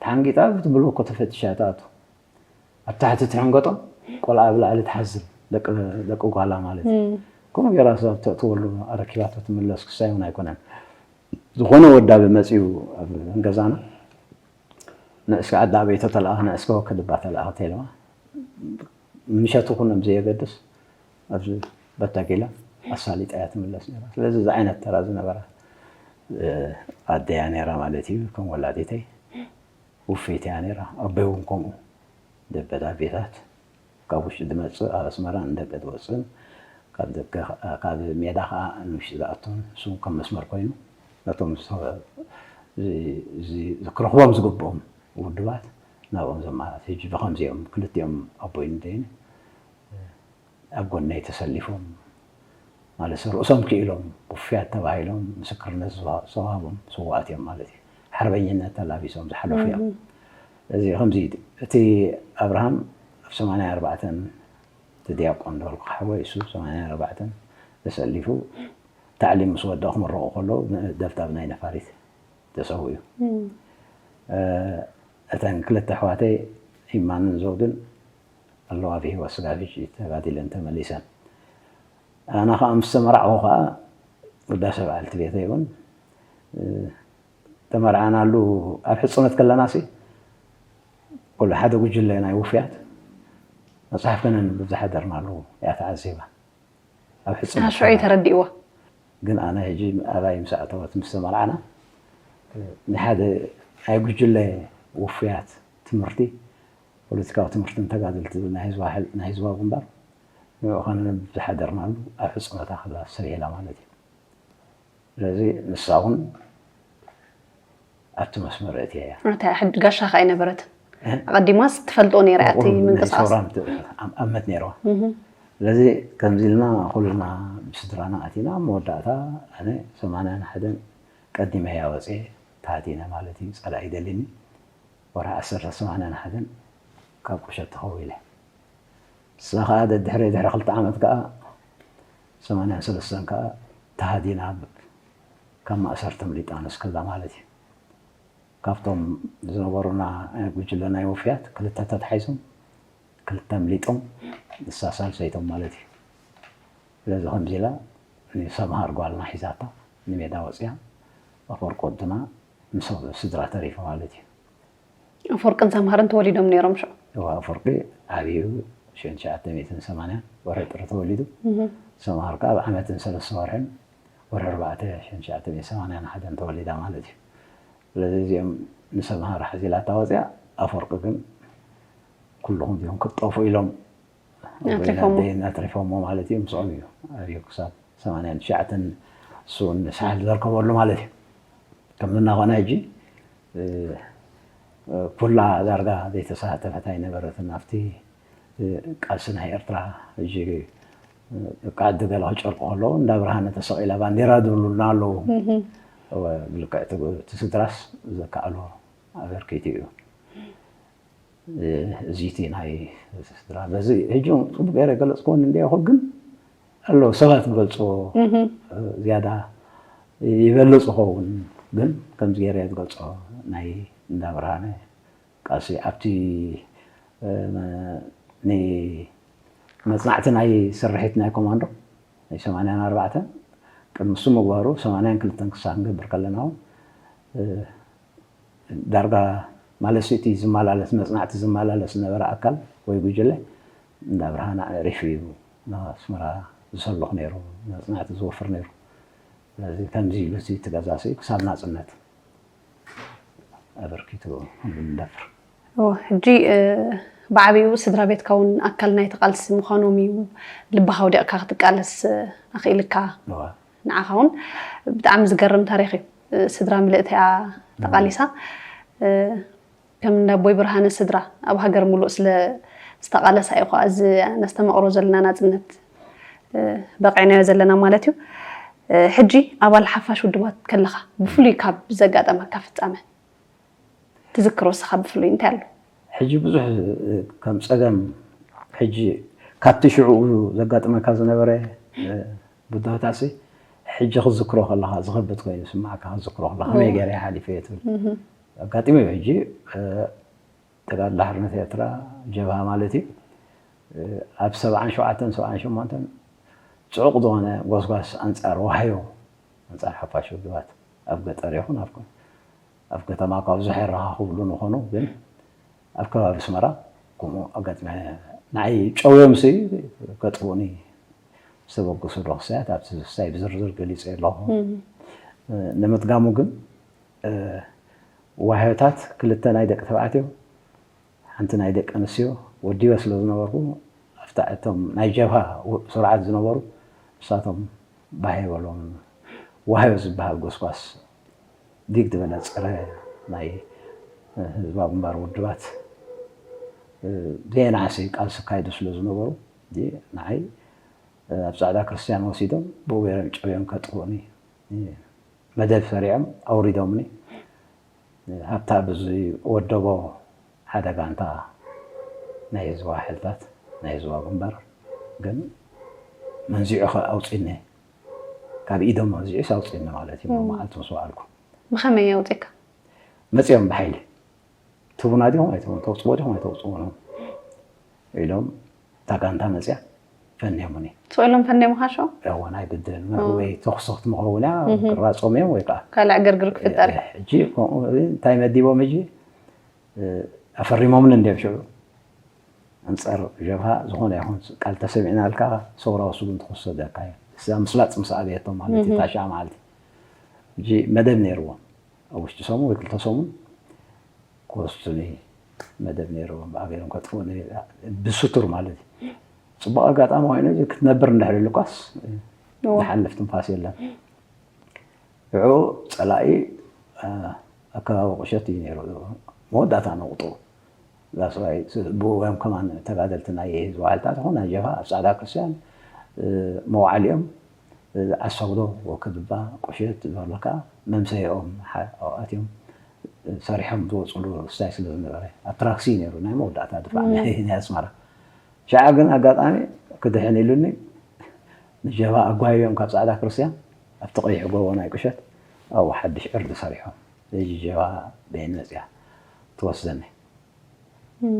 ተሓንጊጣ ብቲ ብሎኮ ተፈቲሻ ትኣቱ። ኣብ ታሕቲ ትሕንገጦም ቆልዓ ኣብ ላዕሊ ትሓዝል ደቂ ጓላ ማለት እዩ። ከምኡ ገይራ ሰብ ተእትወሉ ኣረኪባቶ ትምለስ ክሳይ እውን ኣይኮነን። ዝኾነ ወዳቢ መፂኡ ኣብ ገዛና ንእስኪ ዓዲ ኣበይ ተተለኣኸ ንእስኪ ወከድባ ተለኣኸ ተይለዋ ምሸት ይኹን ብዘየገድስ ኣብዚ በታ ጊላ ኣሳሊጣ እያ ትምለስ ነራ። ስለዚ እዚ ዓይነት ተራ ዝነበራ ኣደያ ነራ ማለት እዩ። ከም ወላዲተይ ውፍይቲ እያ ነራ። ኣቦይ እውን ከምኡ ደበት ኣቤታት ካብ ውሽጢ ዝመፅእ ኣብ ኣስመራ ንደገ ዝወፅእን ካብ ደገ ካብ ሜዳ ከዓ ንውሽጢ ዝኣቱን እሱ ከም መስመር ኮይኑ ነቶም ክረኽቦም ዝግብኦም ውድባት ናብኦም ዘመሃት ሕጂ ብከምዚኦም ክልቲኦም ኣቦይ ንደይን ኣብ ጎነይ ተሰሊፎም ማለት ርእሶም ክኢሎም ውፍያት ተባሂሎም ምስክርነት ዝተዋህቦም ስዋኣት እዮም ማለት እዩ። ሓርበኝነት ተላቢሶም ዝሓለፉ እዮም። እዚ ከምዚ እቲ ኣብርሃም ኣብ ሰማንያ ኣርባዕተን እቲ ዲያቆን ዝበልኩ ሓወይ እሱ ሰማንያ ኣርባዕተን ተሰሊፉ ታዕሊም ምስ ወደእ ክምረቑ ከለዉ ደብዳብ ናይ ነፋሪት ተሰዊኡ። እተን ክልተ ኣሕዋተይ ይማንን ዘውድን ኣለዋ ብሂወት ስጋብ ሕጂ ተጋዲለን ተመሊሰን። ኣነ ከዓ ምስ ተመራዕኹ ከዓ ውዳሴ በዓልቲ ቤተይ እውን ተመርዓናሉ ኣብ ሕፅነት ከለና ሲ ኩሉ ሓደ ጉጅለ ናይ ውፍያት መፅሓፍ ከነንብብ ዝሓደርናሉ እያ ተዓዚባ። ኣብ ሕፅነት ሽዑ እዩ ተረዲእዋ። ግን ኣነ ሕጂ ኣባይ ምስ ኣተወት ምስ ተመርዓና ናይ ሓደ ናይ ጉጅለ ውፍያት ትምህርቲ ፖለቲካዊ ትምህርትን ተጋደልቲ ዝብል ናይ ህዝባዊ ግንባር ንዕኡ ከነንብብ ዝሓደርናሉ ኣብ ሕፅነታ ከላ ሰሪሔላ ማለት እዩ። ስለዚ ንሳ እውን ኣብቲ መስመር እትያ እያ። እታ ሕድ ጋሻ ከኣ ኣይነበረትን። ኣቐዲማስ ትፈልጦ ነይራ እያ እቲ ምንቅስቃስ። ኣመት ነይረዋ። ስለዚ ከምዚ ኢልና ኩልና ብስድራና ኣቲና መወዳእታ ኣነ ሰማንያን ሓደን ቀዲመ እያ ወፅየ ተሃቲነ ማለት እዩ። ፀላኢ ደሊኒ ወርሒ ዓሰርተ ሰማንያን ሓደን ካብ ቁሸት ተኸዊለ። ንሳ ከዓ ደድሕሪ ድሕሪ ክልተ ዓመት ከዓ ሰማንያን ሰለስተን ከዓ ተሃዲና ካብ ማእሰርቲ ኣምሊጣ ንስክላ ማለት እዩ። ካብቶም ዝነበሩና ጉጅለ ናይ ወፍያት ክልተ ተታሒዞም ክልተ ኣምሊጦም ንሳ ሳልሰይቶም ማለት እዩ። ስለዚ ከምዚ ኢላ ንሰምሃር ጓልና ሒዛታ ንሜዳ ወፅያ ኣፈወርቂ ወድና ምስ ስድራ ተሪፉ ማለት እዩ። ኣፈወርቅን ሰምሃርን ተወሊዶም ነይሮም ሽዑ። እዋ ኣፈወርቂ ዓብዩ ሽሕን ትሽዓተ ሚእትን ሰማንያን ወርሒ ጥሪ ተወሊዱ። ሰምሃር ከዓ ኣብ ዓመትን ሰለስተ ወርሕን ወርሒ ኣርባዕተ ሽሕን ትሽዓተ ሚእትን ሰማንያን ሓደን ተወሊዳ ማለት እዩ። ስለዚ እዚኦም ንሰምሃር ሓዚላታ ወፅያ ኣፈወርቂ ግን ኩልኹም ዲኹም ክትጠፉ ኢሎም ኣትሪፎሞ። ኣቦይን ኣደይን ኣትሪፎሞ ማለት እዩ። ምስኦም እዩ ኣብዩ ክሳብ ሰማንያን ትሽዓተን እሱ እውን ሳሕል ዘርከበሉ ማለት እዩ። ከም እናኾነ ሕጂ ኩላ ዳርጋ ዘይተሳተፈት ኣይነበረትን ኣብቲ ቃልሲ ናይ ኤርትራ። ሕጂ ደቂ ዓዲ ገለ ክጨርቁ ከለዉ እንዳ ብርሃነ ተሰቒላ ባንዴራ ዝብሉልና ኣለዉ። ልክዕ እቲ ስድራስ ዘከኣሎ ኣበርኪቱ እዩ። እዚ እቲ ናይ ስድራ በዚ ሕጂ እውን ፅቡቅ ገይረ ገለፅክዎን እንደ ይኹን ግን ኣለዉ ሰባት ዝገልፅዎ ዝያዳ ይበልፅ ይኸውን ግን ከምዚ ገይረ ዝገልፆ ናይ እንዳ ብርሃነ ቃልሲ ኣብቲ ንመፅናዕቲ ናይ ስርሒት ናይ ኮማንዶ ናይ ሰማንያን ኣርባዕተን ቅድሚ እሱ ምግባሩ ሰማንያን ክልተን ክሳብ ክንገብር ከለና እውን ዳርጋ ማለት እቲ ዝመላለስ መፅናዕቲ ዝመላለስ ዝነበረ ኣካል ወይ ጉጅለ እንዳ ብርሃን ኣዕሪፉ እዩ ናብ ኣስመራ ዝሰልኽ ነይሩ መፅናዕቲ ዝወፍር ነይሩ። ስለዚ ከምዚ ኢሉ እቲ ገዛ ክሳብ ናፅነት ኣበርኪቱ ንደፍር። ሕጂ ብዓብኡ ስድራ ቤትካ እውን ኣካል ናይቲ ቃልሲ ምዃኖም እዩ። ልብኻ ኣውዲቕካ ክትቃለስ ኣኽኢልካ። ንዓኻ እውን ብጣዕሚ ዝገርም ታሪኽ እዩ። ስድራ ምልእቲ እያ ተቓሊሳ። ከም እንዳ ኣቦይ ብርሃነ ስድራ ኣብ ሃገር ሙሉእ ስለ ዝተቓለሳ እዩ ኸዓ እዚ ነስተማቕሮ ዘለና ናፅነት በቒዕናዮ ዘለና ማለት እዩ። ሕጂ ኣባል ሓፋሽ ውድባት ከለኻ ብፍሉይ ካብ ዘጋጠመካ ፍፃመ ትዝክሮ እስኻ ብፍሉይ እንታይ ኣሎ? ሕጂ ብዙሕ ከም ፀገም ሕጂ ካብቲ ሽዑ ዘጋጥመካ ዝነበረ ብድሆታሲ ሕጂ ክዝክሮ ከለኻ ዝኸብድ ኮይኑ ስማዕካ ክዝክሮ ከለኻ ከመይ ገይረ ሓሊፈ ትብል ኣጋጢሙ እዩ። ሕጂ ተጋድሎ ሓርነት ኤርትራ ጀብሃ ማለት እዩ ኣብ ሰብዓን ሸውዓተን ሰብዓን ሸሞንተን ፅዑቕ ዝኾነ ጎስጓስ ኣንፃር ዋህዮ ኣንፃር ሓፋሽ ውድባት ኣብ ገጠር ይኹን ኣብ ኣብ ከተማ ካብ ብዙሕ የረኻኽብሉ ንኾኑ ግን ኣብ ከባቢ ኣስመራ ከምኡ ኣጋጥመ። ንዓይ ጨውዮም ሲ ከጥፍኡኒ ዝተበገሱ ዶክስያት ኣብቲ ዝስታይ ብዝርዝር ገሊፀ ኣለኹ። ንምጥጋሙ ግን ዋህዮታት ክልተ ናይ ደቂ ተባዕትዮ ሓንቲ ናይ ደቂ ኣንስትዮ ወዲበ ስለ ዝነበርኩ ኣብታ እቶም ናይ ጀብሃ ስሩዓት ዝነበሩ ንሳቶም ባህ የበሎም። ዋህዮ ዝበሃል ጎስጓስ ዲግ ዝበለ ፀረ ናይ ህዝባዊ ግንባር ውድባት ብየናእሰይ ቃልሲ ካይዱ ስለ ዝነበሩ ንዓይ ኣብ ፃዕዳ ክርስትያን ወሲዶም ብኡ ገይሮም ጨውዮም ከጥፍኡኒ መደብ ሰሪዖም ኣውሪዶምኒ። ሃብታ ብዝወደቦ ሓደ ጋንታ ናይ ህዝባዊ ሓይልታት ናይ ህዝባዊ ግንባር ግን መንዚዑ ኣውፂኒ ካብ ኢዶም መንዚዑስ ኣውፂኒ ማለት እዩ። መዓልቲ ምስ በዓልኩ ብኸመይ ኣውፂካ? መፂኦም ብሓይሊ ትቡና ዲኹም ኣይትቡን ተውፅዎ ዲኹም ኣይተውፅዎ ኢሎም እታ ጋንታ መፅያ ፈንዮምኒ። ስቕ ኢሎም ፈንዮምኻ ሽዑ? እወ ናይ ግድን ወይ ተኹሲ ክትምኸውን እያ ክራፆም እዮም ወይ ከዓ ካልእ ዕግርግር ክፍጠር እዩ። ሕጂ ከምኡ እንታይ መዲቦም ሕጂ ኣፈሪሞምኒ እንድዮም ሽዑ ኣንፃር ጀብሃ ዝኾነ ይኹን ቃል ተሰሚዕናልካ ሰውራዊ ስጉምቲ ክወሰደካ እዩ። እዛ ምስላፅ ምስ ኣብየቶም ማለት እዩ እታ ሽዓ መዓልቲ ሕጂ መደብ ነይርዎም ኣብ ውሽጢ ሰሙን ወይ ክልተ ሰሙን ክወስዱኒ መደብ ነይርዎም ብኣገይሮም ከጥፍኡኒ ብስቱር ማለት እዩ። ፅቡቕ ኣጋጣሚ ኮይኑ ክትነብር እንድሕር ኢሉኳስ ዝሓልፍ ትንፋስ የለን። ሽዑ ፀላኢ ኣከባቢ ቁሸት እዩ ነይሩ መወዳእታ ነቑጡ ዳስዋይ ብእውዮም ከማን ተጋደልቲ ናይ ህዝቢ ሓይልታት ይኹን ናይ ጀብሃ ኣብ ፃዕዳ ክርስትያን መውዓሊኦም ኣሰጉዶ ወክድባ ቁሸት ዝበሉ ከዓ መምሰይኦም ኣትዮም ሰሪሖም ዝወፅሉ ስታይ ስለ ዝነበረ ኣብ ትራክሲ ነይሩ ናይ መወዳእታ ድፋዕ ናይ ኣስመራ ሸዓ ግን ኣጋጣሚ ክድሕን ኢሉኒ ንጀብሃ ኣጓይዮም ካብ ፃዕዳ ክርስትያን ኣብቲ ቀይሕ ጎቦ ናይ ቁሸት ኣብኡ ሓድሽ ዕርዲ ሰሪሖም ሕጂ ጀብሃ በየን መፅያ ትወስደኒ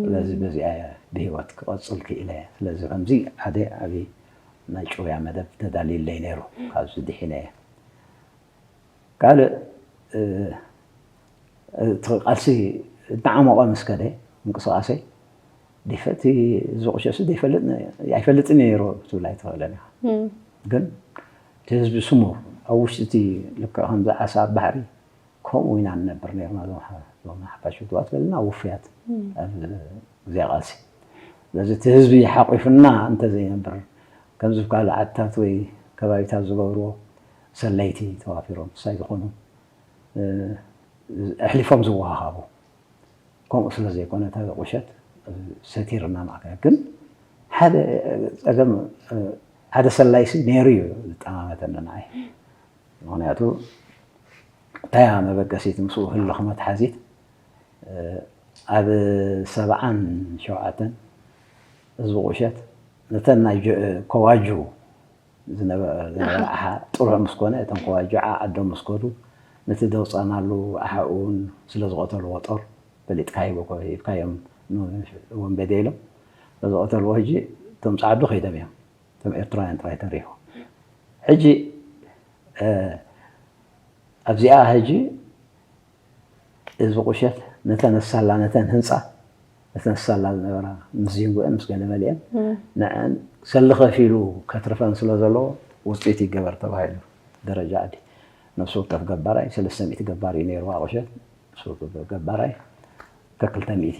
ስለዚ በዚኣ እየ ብሂወት ክቐፅል ክኢለ ስለዚ ከምዚ ሓደ ዓብዪ ናይ ጭውያ መደብ ተዳልዩለይ ነይሩ ካብዚ ድሒነ እየ ካልእ እቲ ቃልሲ እናዓሞቐ ምስ ከደ ምንቅስቃሰይ፣ ዲፈ-፣ እቲ ዝቑሸሱ ዘይፈልጥ ነ-፣ ኣይፈልጥን ነይሩ ክትብል ኣይትኽእልን ኢኻ። ግን እቲ ህዝቢ ስሙ ኣብ ውሽጢ እቲ ልክዕ ከምዚ ዓሳ ኣብ ባሕሪ ከምኡ ኢና ንነብር ነርና። እዞም ሓ-፣ እዞም ሓፋሽ ፍትዋት ዘለና ውፍያት ኣብ ግዜ ቃልሲ። ስለዚ እቲ ህዝቢ ሓቂፉና እንተዘይነብር፣ ከምዚ ኣብ ካልእ ዓድታት ወይ ከባቢታት ዝገብርዎ ሰለይቲ ተዋፊሮም ክሳይ ዝኾኑ፣ እ፣ ኣሕሊፎም ዝወሃሃቡ። ከምኡ ስለ ዘይኮነ፣ እቲ ቁሸት ሰቲርና ማዕከ። ግን ሓደ ጸገም፣ እ፣ ሓደ ሰላይሲ ነይሩ እዩ ዝጠማመተኒ ንዓይ። ምኽንያቱ፣ እንታይ እያ መበገሲት ምስኡ ህልኽ መትሓዚት? እ፣ ኣብ ሰብዓን ሸውዓተን ህዝቢ ቁሸት ነተን ናይ ጀ-፣ ኮዋጁ ዝነበ-፣ ዝነበረ ኣሓ ጥሩዕ ምስ ኮነ፣ እቶም ኮዋጁ ዓዓዶም ምስ ከዱ፣ ነቲ ደውጻናሉ ኣሓ እውን ስለ ዝቐተልዎ ጦር ፈሊጥካ ሂቦ-፣ ሂብካዮም ንወንበዴ ኢሎም ስለ ዝቐተልዎ፣ ሕጂ እቶም ጻዕዱ ከይዶም እዮም። እቶም ኤርትራውያን ጥራይ ተሪፎም። ሕጂ፣ እ፣ ኣብዚኣ ሕጂ ህዝቢ ቁሸት ነተን ሳላ፣ ነተን ህንጻ፣ ነተን ሳላ ዝነበራ ምስ ዚንጎአን ምስ ገለ መሊአን፣ ንዐን ሰሊ ከፊሉ ከትርፈን ስለ ዘለዎ፣ ውጽኢት ይገበር ተባሂሉ። ደረጃ ዓዲ ነፍሲ ወከፍ ገባራይ ሰለስተ ሚእቲ ገባር እዩ ነይሩ ኣብ ቁሸት። ነፍሲ ወከፍ ገባራይ ከክልተ ሚእቲ፣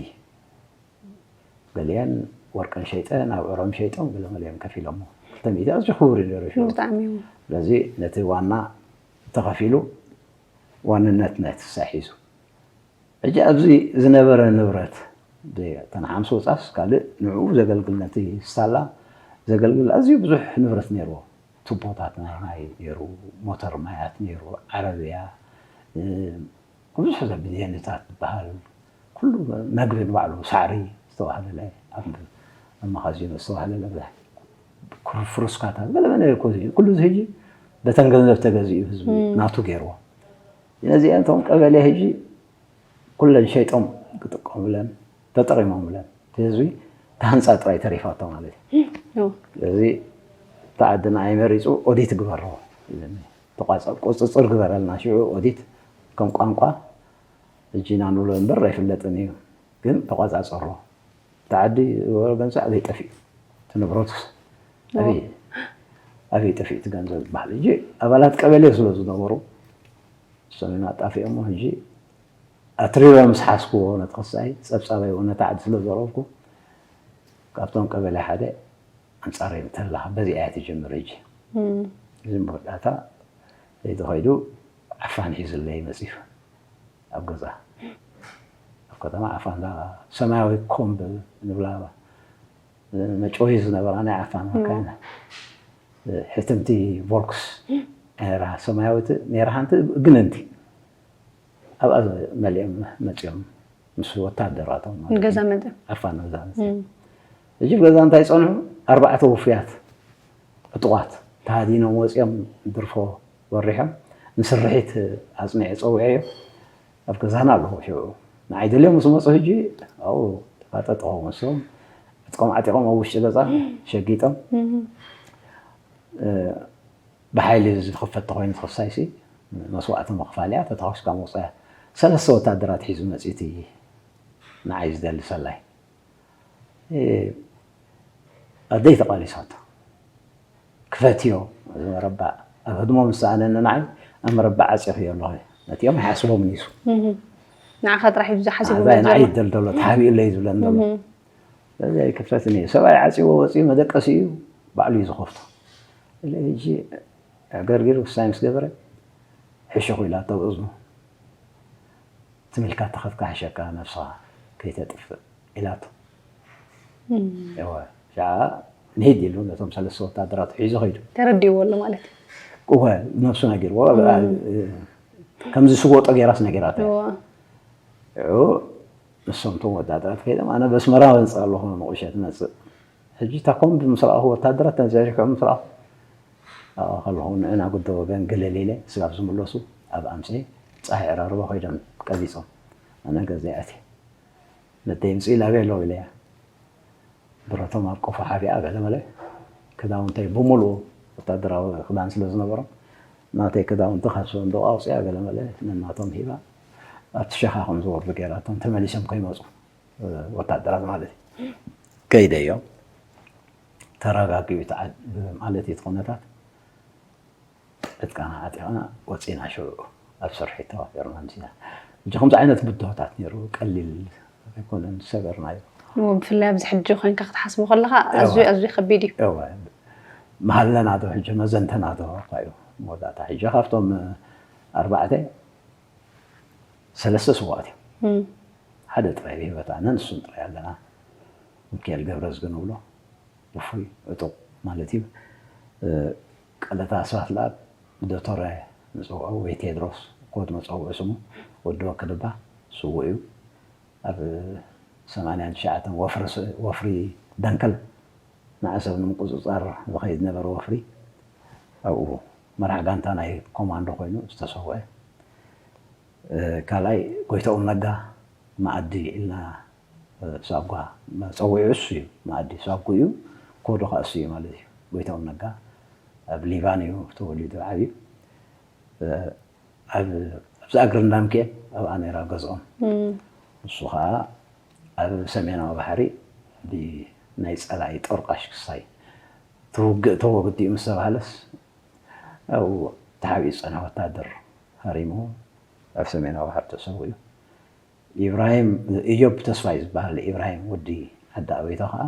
ገሊአን ወርቀን ሸይጠ፣ ናብ ዕሮም ሸይጦም፣ ገለ መሊኦም ከፊሎሞ። ክልተ ሚእቲ ኣዝዩ ክቡር እዩ ነይሩ ሽዑ። ብጣዕሚ እዩ። ስለዚ ነቲ ዋና ተኸፊሉ ዋንነት ነቲ ሳይ ሒዙ። ሕጂ ኣብዚ ዝነበረ ንብረት፣ እተን ሓምሲ ወጻስ ካልእ ንዕኡ ዘገልግል፣ ነቲ ሳላ ዘገልግል ኣዝዩ ብዙሕ ንብረት ነይርዎ። ቱቦታት ናይ ማይ ነይሩ፣ ሞተር ማያት ነይሩ፣ ዓረብያ፣ እ፣ ብዙሕ ዘ-፣ ብዜንታት ዝበሃል ኩሉ፣ መግቢ ንባዕሉ ሳዕሪ ዝተዋህለለ፣ ኣብ፣ ኣብ መኻዚኖ ዝተዋህለለ ብዙሕ ኩር-፣ ፍሩስካታት፣ ገለ መለ ኩሉ፣ ኩሉ እዚ ሕጂ በተን ገንዘብ ተገዚኡ ህዝቢ እም። ናቱ ገይርዎ። ነዚአን እቶም ቀበሌ ሕጂ ኩለን ሸይጦም ክጥቀሙለን ተጠቒሞምለን። እቲ ህዝቢ ተሃንጻ ጥራይ ተሪፋቶ ማለት እዩ። ኦ። ስለዚ እቲ ዓዲ ንዓይ መሪጹ ኦዲት ግበሮ ኢሉኒ። ተቋጸ-፣ ቁጽጽር ግበረልና ሽዑ ኦዲት ከም ቋንቋ ሕጂ ኢና ንብሎ እምበር ኣይፍለጥን እዩ። ግን ተቋጻጸሮ። እቲ ዓዲ ዝነበሮ ገንዘብ ኣበይ ጠፊኡ? እቲ ንብረቱስ ኣበይ፣ ኣበይ ጠፊኡ እቲ ገንዘብ ዝበሃል? ሕጂ ኣባላት ቀበሌ ስለ ዝነበሩ፣ እሶም እዮም ኣጣፊኦሞ። ሕጂ ኣትሪረ ምስ ሓዝክዎ ነቲ ክሳይ፣ ጸብጻበይ እውን ነቲ ዓዲ ስለ ዘቕረብኩ፣ ካብቶም ቀበሌ ሓደ ኣንጻረይ እንተላ በዚኣ እያ ትጅምር። ሕጂ እም። እዚ መወዳእታ ከይዱ ከይዱ ዓፋን ሒዙለይ መጺኡ ኣብ ገዛ። ኣብ ከተማ ዓፋን እዛ ሰማያዊ ኮምብ ንብላ መጨወይ ዝነበራ ናይ ዓፋን እም። መካይና፣ ሕትምቲ ቮልክስ ነይራ፣ ሰማያዊት ነይራ፣ ሓንቲ ግንንቲ። ኣብኣ መሊኦም መጺኦም ምስ ወታደራቶም ማለት ንገዛ እዩ። መጺኦም። ዓፋን ገዛ መጺኦም። እም። ሕጂ ኣብ ገዛ እንታይ ጸንሑ? ኣርባዕተ ውፉያት ዕጡቓት ተሃዲኖም ወጺኦም ድርፎ ወሪሖም ንስርሒት ኣጽኒዐ ጸዊዐዮ። ኣብ ገዛና ኣለኹ ሽዑ። ንዓይ ደልዮም ምስ መጹ ሕጂ ኣብኡ ተፋጠጥኹ ምስኦም። ዕጥቆም ዓጢቖም ኣብ ውሽጢ ገዛ ሸጊጦም። እም። እ፣ ብሓይሊ ዝኽፈት ተኾይኑ ተኸሳይሲ መስዋእቲ ምኽፋል እያ፣ ተተኾስካ ምውጻእ እያ። ሰለስተ ወታደራት ሒዙ መጺኡ እቲ ንዓይ ዝደሊ ሰላይ። እ፣ ኣደይ ተቓሊሳቶ። ክፈትዮ፣ እዚ መረባዕ ኣብ ህድሞ ምስ ሰኣነኒ ንዓይ ኣብ መረባዕ ዓጺኽዮ ኣለኹ። ነቲኦም ኣይሓስቦምን እዩ። እህ። ንዓኻ ጥራሕ እዩ ዝሓስቦም ኣባይ ንዓይ ዘሎ። ይደልደሎ፣ ተሓቢኡለይ ዝብለኒ ዘሎ። እህ። ስለዚ ኣይክፈትን እዩ። ሰብኣይ ዓጺዎ ወጺኡ መደቀሲ እዩ፣ ባዕሉ እዩ ዝኸፍቶ። ኢለ ሕጂ ኣገርጊሩ ውሳኔ ምስ ገበረ፣ ሕሹኽ ኢላቶ ኣብ እዝኑ። ትም ኢልካ ተኸፍካ ሕሸካ ነብስኻ ከይተጥፍእ ኢላቶ። እም። እወ፣ ሻዓ ንሂድ ኢሉ ነቶም ሰለስተ ወታደራቱ ሒዙ ኸይዱ። ተረዲእዎ ኣሎ ማለት እዩ። እወ፣ ነብሱ ነጊርዎ። እም። ከምዚ ስወጦ ገይራስ ነጊራቶ እያ። እወ። ሽዑ ንሶም እቶም ወታደራት ከይዶም፣ ኣነ በስመራ ወንጽእ ኣለኹ፣ ንቑሸት መጽእ። ሕጂ እታ ኮምብ ምስ ረኣኹ፣ ወታደራት ተንዘሪሖም ምስ ረኣኹ፣ ኣብኣ ከለኹ ንዕና ጉዶ ወገን ግልል ኢለ፣ ስጋብ ዝምለሱ ኣብ ኣምስዒ ጻሂ ዕራርቦ ከይዶም ቀቢጾም። ኣነ ገዛ ኣትየ። ነደይ ምጽእ ኢላ ኣበይ ኣለዉ ኢለያ። ብረቶም ኣብ ቆፎ ሓቢኣ ገለ መለ ክዳውንተይ ብምሉኡ ወታደራዊ ክዳን ስለ ዝነበሮም፣ ናተይ ክዳውንቲ ካብ ሰንዱቕ ኣውጺኣ ገለ መለ ነናቶም ሂባ። ኣብቲ ሸኻ ከም ዝወርዱ ገይራቶም ተመሊሶም ከይመፁ ወታደራት ማለት እዩ። ከይደዮም ተረጋጊኡ ማለት እዩ። እቲ ኩነታት ዕጥቃና ዓጢቕና ወፂና ሽዑ ኣብ ስርሒ ተዋፊርና ምሲና። እጂ ከምዚ ዓይነት ብድሆታት ነይሩ፣ ቀሊል ኣይኮነን ዝሰገርናዮ። ብፍላይ ኣብዚ ሕጂ ኮይንካ ክትሓስቦ ከለካ ኣዝዩ ኣዝዩ ከቢድ እዩ። መሃለና ዶ ሕጂ መዘንተና ዶ እዩ መወዳእታ። ሕጂ ካብቶም ኣርባዕተ ሰለስተ ስዋት እዮም። ሓደ ጥራይ ብሂወት ኣነ ንሱን ጥራይ ኣለና። ሚካኤል ገብረዝጊ ንብሎ ውፉይ ዕጡቕ ማለት እዩ። ቀለታ ኣስራት ለኣብ ዶቶረ ንፅውዖ ወይ ቴድሮስ ኮድ መፀውዒ ስሙ ወዲ ወክድባ ስዉእ እዩ። ኣብ ሰማንያን ትሽዓተን ወፍሪ ደንከል ንዓሰብ ንምቁፅፃር ዝኸይድ ነበረ ወፍሪ ኣብኡ መራሕ ጋንታ ናይ ኮማንዶ ኮይኑ ዝተሰውአ። ካልኣይ ጎይታኦም ነጋ መኣዲ ኢልና ሳጓ መፀውዒ እሱ እዩ። መኣዲ ሳጉ እዩ፣ ኮዱ ከዓ እሱ እዩ ማለት እዩ። ጎይታኦም ነጋ ኣብ ሊባን እዩ ተወሊዱ ዓብዩ። ኣብዚ ኣግሪ እንዳምክኤል ኣብኣ ነይራ ገዝኦም። ንሱ ከዓ ኣብ ሰሜናዊ ባሕሪ ብናይ ፀላኢ ጦር ቃሽ ክሳይ ትውግእ ተወግዲኡ ምስ ተባህለስ ኣብኡ ተሓቢኡ ዝፀንሐ ወታደር ሃሪሙ ኣብ ሰሜናዊ ባሕሪ ተሰዊኡ። ኢብራሂም እዮብ ተስፋይ ዝበሃል ኢብራሂም ወዲ ዓዲ ኣበይቶ ከዓ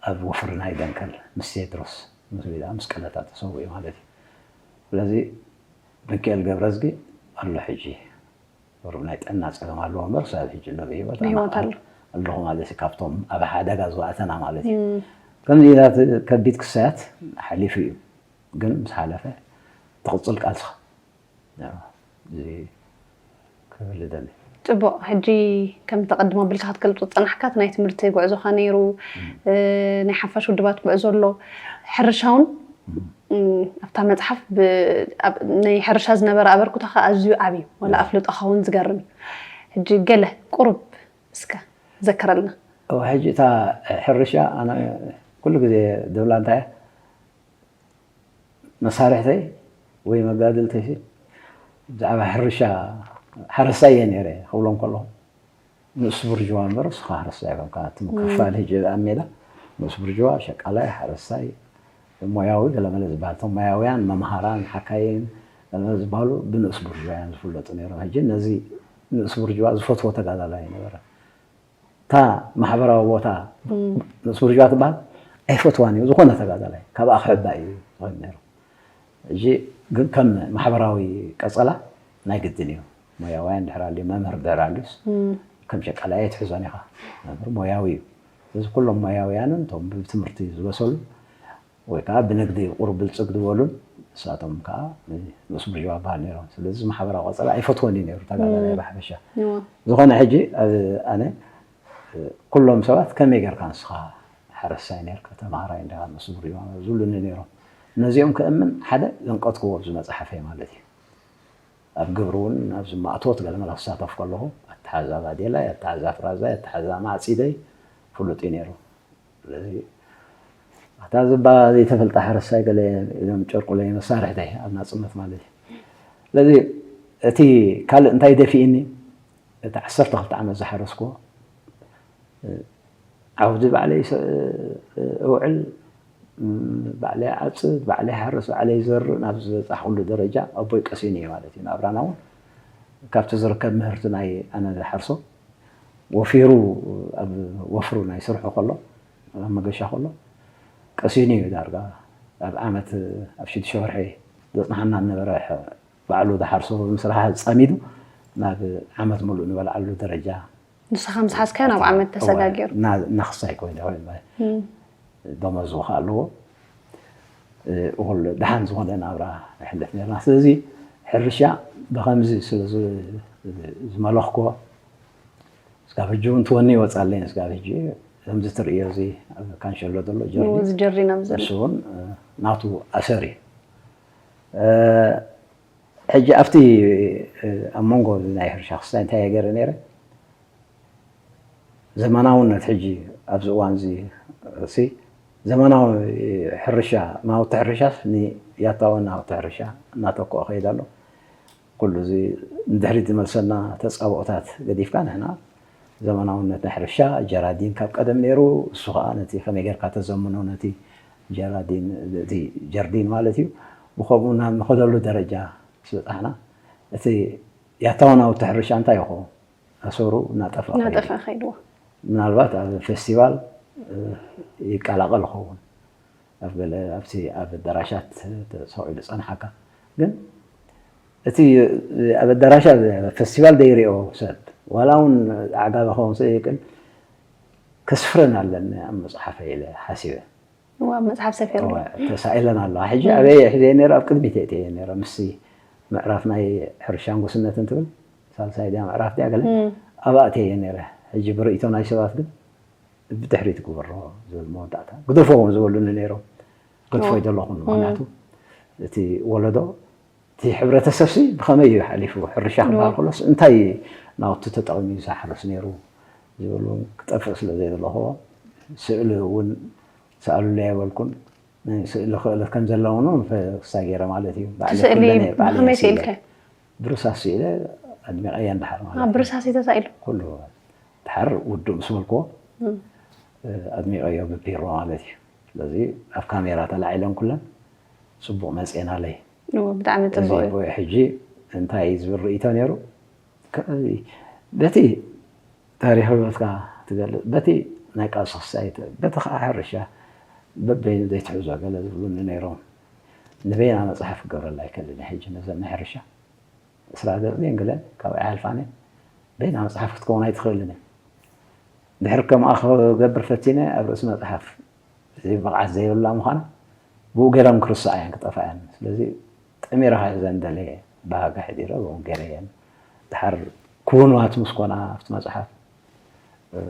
ኣብ ወፍሪ ናይ ደንከል ምስ ቴድሮስ ምስ ቢዳ ምስ ቀለታ ተሰዊኡ ማለት እዩ። ስለዚ ሚካኤል ገብረዝጊ ኣሎ ሕጂ ቁሩብ ናይ ጥዕና ፀገም ኣለዎ እምበር ሳብ ሕጂ ኣሎ ብሂወት ኣለኹ ማለት እዩ። ካብቶም ኣብ ሓደጋ ዝዋእተና ማለት እዩ። ከምዚታት ከቢድ ክሳያት ሓሊፉ እዩ፣ ግን ምስ ሓለፈ ትቕፅል ቃልስኻ እዚ ክብል ደሊ። ፅቡቕ። ሕጂ ከምቲ ቀድሞ ኣቢልካ ክትገልፆ ዝፀናሕካ እቲ ናይ ትምህርቲ ጉዕዞኻ ነይሩ፣ ናይ ሓፋሽ ውድባት ጉዕዞ ኣሎ፣ ሕርሻ እውን ኣብታ መፅሓፍ ናይ ሕርሻ ዝነበረ ኣበርክቶኻ ኣዝዩ ዓብዩ ዋላ ኣፍልጦኻ እውን ዝገርም እዩ። ሕጂ ገለ ቁሩብ እስከ ዘክረልና። ሕጂ እታ ሕርሻ ኣነ ኩሉ ግዜ ድብላ እንታይ መሳርሕተይ ወይ መጋድልተይ ብዛዕባ ሕርሻ ሓረስታይ እየ ነይረ ክብሎም ከለኹ ንእስ ብርጅዋ እምበር እስኻ ሓረስታይ ኣይኮንካ እቲ ምክፋል ሕጂ ኣብ ሜዳ ንእስ ብርጅዋ ሸቃላይ ሓረስታይ ሞያዊ ገለመለ ዝበሃል እቶም ሞያውያን መምሃራን ሓካይን ገለመለ ዝበሃሉ ብንእስ ብርጅዋ እዮም ዝፍለጡ ነይሮም። ሕጂ ነዚ ንእስ ብርጅዋ ዝፈትዎ ተጋዳላይ ነበረ። እታ ማሕበራዊ ቦታ ንእስ ብርጅዋ ትበሃል ኣይፈትዋን እዩ። ዝኾነ ተጋዳላይ ካብኣ ክሕባእ እዩ ዝኸይድ ነይሩ። ሕጂ ግን ከም ማሕበራዊ ቀፀላ ናይ ግድን እዩ። ሞያውያን ድሕር ኣልዩ መምህር ድሕር ኣልዩስ ከም ሸቃላይ ኣይትሕዞን ኢኻ። መምህር ሞያዊ እዩ። ስለዚ ኩሎም ሞያውያንን እቶም ብትምህርቲ ዝበሰሉ ወይ ከዓ ብንግዲ ቁሩብ ብልፅግ ዝበሉን ንሳቶም ከዓ ንእስ ብርጅዋ በሃል ነይሮም። ስለዚ ማሕበራዊ ቀፀላ ኣይፈትወን እዩ ነይሩ ተጋዳላይ ብሓፈሻ። ዝኾነ ሕጂ ኣነ ኩሎም ሰባት ከመይ ጌርካ ንስኻ ሓረስታይ ኔርካ ተምሃራይ እንዲኻ ንእስ ብርጅዋ ዝብሉኒ ነይሮም። ነዚኦም ከእምን ሓደ ዘንቀትክዎ ኣብዚ መፅሓፈይ ማለት እዩ። ኣብ ግብሪ እውን ኣብዚ ማእቶት ገለ መለ ክሳተፍ ከለኹ ኣተሓዛ ባዴላይ፣ ኣተሓዛ ፍራዛይ፣ ኣተሓዛ ማዕፂደይ ፍሉጥ እዩ ነይሩ። ስለዚ ኣታ ዝባ ዘይተፈልጠ ሓረስታይ ገለ ኢሎም ጨርቁለይ መሳርሕተይ ኣብ ናፅነት ማለት እዩ። ስለዚ እቲ ካልእ እንታይ ደፊእኒ እቲ ዓሰርተ ክልተ ዓመት ዝሓረስክዎ ዓውዲ ባዕለይ እውዕል፣ ባዕለይ ዓፅድ፣ ባዕለይ ሓርስ፣ ባዕለይ ዘርእ ናብ ዝበፃሕኩሉ ደረጃ ኣቦይ ቀሲኒ እዩ ማለት እዩ። ናብራና እውን ካብቲ ዝርከብ ምህርቲ ናይ ኣነ ዝሓርሶ ወፊሩ ኣብ ወፍሩ ናይ ስርሑ ከሎ ኣብ መገሻ ከሎ ቀሲኒ እዩ ዳርጋ ኣብ ዓመት ኣብ ሽዱሽተ ወርሒ ዘፅንሓና ዝነበረ ባዕሉ ዝሓርሶ ምስራሕ ፀሚዱ ናብ ዓመት ሙሉእ ንበልዓሉ ደረጃ ንስኻ ምስ ሓዝካዮ ናብ ዓመት ተሰጋጊሩ እናኽሳይ ኮይነ ኮይነ ደመወዝ ከዓ ኣለዎ። እኹል ደሓን ዝኾነ ናብራ ንሕልፍ ነርና። ስለዚ ሕርሻ ብኸምዚ ስለ ዝመለኽኮ ስጋብ ሕጂ እውን ትወኒ ይወፃለይ። ስጋብ ሕጂ ከምዚ ትርእዮ እዚ ኣብ ካንሸሎ ዘሎ ጀርዲ እዚ ጀርዲና ብዘሎ ንሱ እውን ናቱ ኣሰር እዩ። ሕጂ ኣብቲ ኣብ መንጎ ናይ ሕርሻ ክስታይ እንታይ እየ ገይረ ነይረ? ዘመናውነት ሕጂ ኣብዚ እዋን እዚ ሲ ዘመናዊ ሕርሻ ናውቲ ሕርሻስ ንያታዊ ናውቲ ሕርሻ እናተክኦ ከይድ ኣሎ። ኩሉ እዚ ንድሕሪት ዝመልሰና ተጻብኦታት ገዲፍካ፣ ንሕና ዘመናውነት ናይ ሕርሻ፣ ጀራዲን ካብ ቀደም ነይሩ፣ እሱ ኸኣ ነቲ ከመይ ጌርካ ተዘምኖ ነቲ ጀራዲን፣ እቲ ጀርዲን ማለት እዩ፣ ብኸምኡ ናብ ንኸደሉ ደረጃ ስበጻሕና፣ እቲ ያታዊ ናውቲ ሕርሻ እንታይ ይኸውን? ኣሰሩ እናጠፍኣ ከይዱ። እናጠፍኣ ከይድዎ። ምናልባት ኣብ ፌስቲቫል፣ እ፣ ይቀላቐል ይኸውን። ኣብ ገለ ኣብቲ ኣብ ኣዳራሻት ተሰቒሉ ዝጸንሓካ። ግን እቲ ኣብ ኣዳራሻት ፌስቲቫል ዘይሪኦ ሰብ፣ ዋላ እውን ኣዕጋቢ ክኸውን ስለ ዘይክእል፣ ከስፍረን ኣለኒ ኣብ መጽሓፈይ ኢለ ሓሲበ። እዋ፣ ኣብ መጽሓፍ ሰፊርዎ። እዋ፣ ተሳኢለን ኣለዋ። ሕጂ እም። ኣበይ ሒዘ ነይረ? ኣብ ቅድሚት እየ እትየ ነይረ። ምስቲ ምዕራፍ ናይ ሕርሻን ጉስነትን ትብል፣ ሳልሳይ ድያ ምዕራፍ ድያ ገለ? እም። ኣብኣ እትየ ነይረ። ሕጂ ብርእይቶ ናይ ሰባት ግን ብድሕሪት ግበሮ ዝብል መወዳእታ። ግደፎ እውን ዝበሉኒ ነይሮም። ገድፎ እዋ። ዘለኹ። እም። ምኽንያቱ እቲ ወለዶ፣ እቲ ሕብረተሰብሲ ብኸመይ እዩ ሓሊፉ? ሕርሻ ክበሃል እዋ። ከሎስ እንታይ ናውቲ ተጠቒሙ እዩ ዝሓርስ ነይሩ? ዝብል እውን ክጠፍእ ስለ ዘይደለኹዎ፣ ስእሊ እውን ሰኣሉለይ ኣይበልኩን። ናይ ስእሊ ክእለት ከም ዘለውኑ ክሳይ ገይረ ማለት እዩ። ባዕለይ ስእሊ ኩለነ ባዕለይ ብኸመይ ስኢለ። ስኢልካዮ? ብርሳስ ስኢለ ኣድሚቐየ እንድሓር ማለት አ፣ እዩ። ብርሳስ እዩ ተሳኢሉ? ኩሉ ድሓር ውዱእ ምስ በልክዎ፣ እም። እ፣ ኣድሚቐዮ ብፒሮ ማለት እዩ። ስለዚ ኣብ ካሜራ ተላዒለን ኩለን ጽቡቕ መጽኤናለይ። እዎ፣ ብጣዕሚ እዚ ጽቡቕ እዩ። ቦይ ሕጂ እንታይ እዩ ዝብል ርእይቶ ነይሩ? ከ-፣ በቲ ታሪኽ ህይወትካ ትገልጽ፣ በቲ ናይ ቃልሲ ክሳይ ት-፣ በቲ ኸዓ ሕርሻ በበይኑ ዘይትሕዞ ገለ ዝብሉኒ ነይሮም። ንበይና መጽሓፍ ክገብረላ ኣይክእልን እየ ሕጂ ነዘን ናይ ሕርሻ። ዕስራ ገጽ ድየን ገለ ካብኣ ኣይሓልፋን እየን። በይና መጽሓፍ ክትከውን ኣይትኽእልን እያ። ድሕሪ ከምኣ ክገብር ፈቲነ ኣብ ርእሲ መጽሓፍ እዚ ብቕዓት ዘይብላ ምዃና ብኡ ገይረን ክርስዓ እየን ክጠፍኣ እየን። ስለዚ ጠሚረ ክሕዘን ደልየ ባህጊ ሕዲረ ብኡ ገይረየን። ድሓር ክውንዋት ምስ ኮና ኣብቲ መጽሓፍ፣ እ፣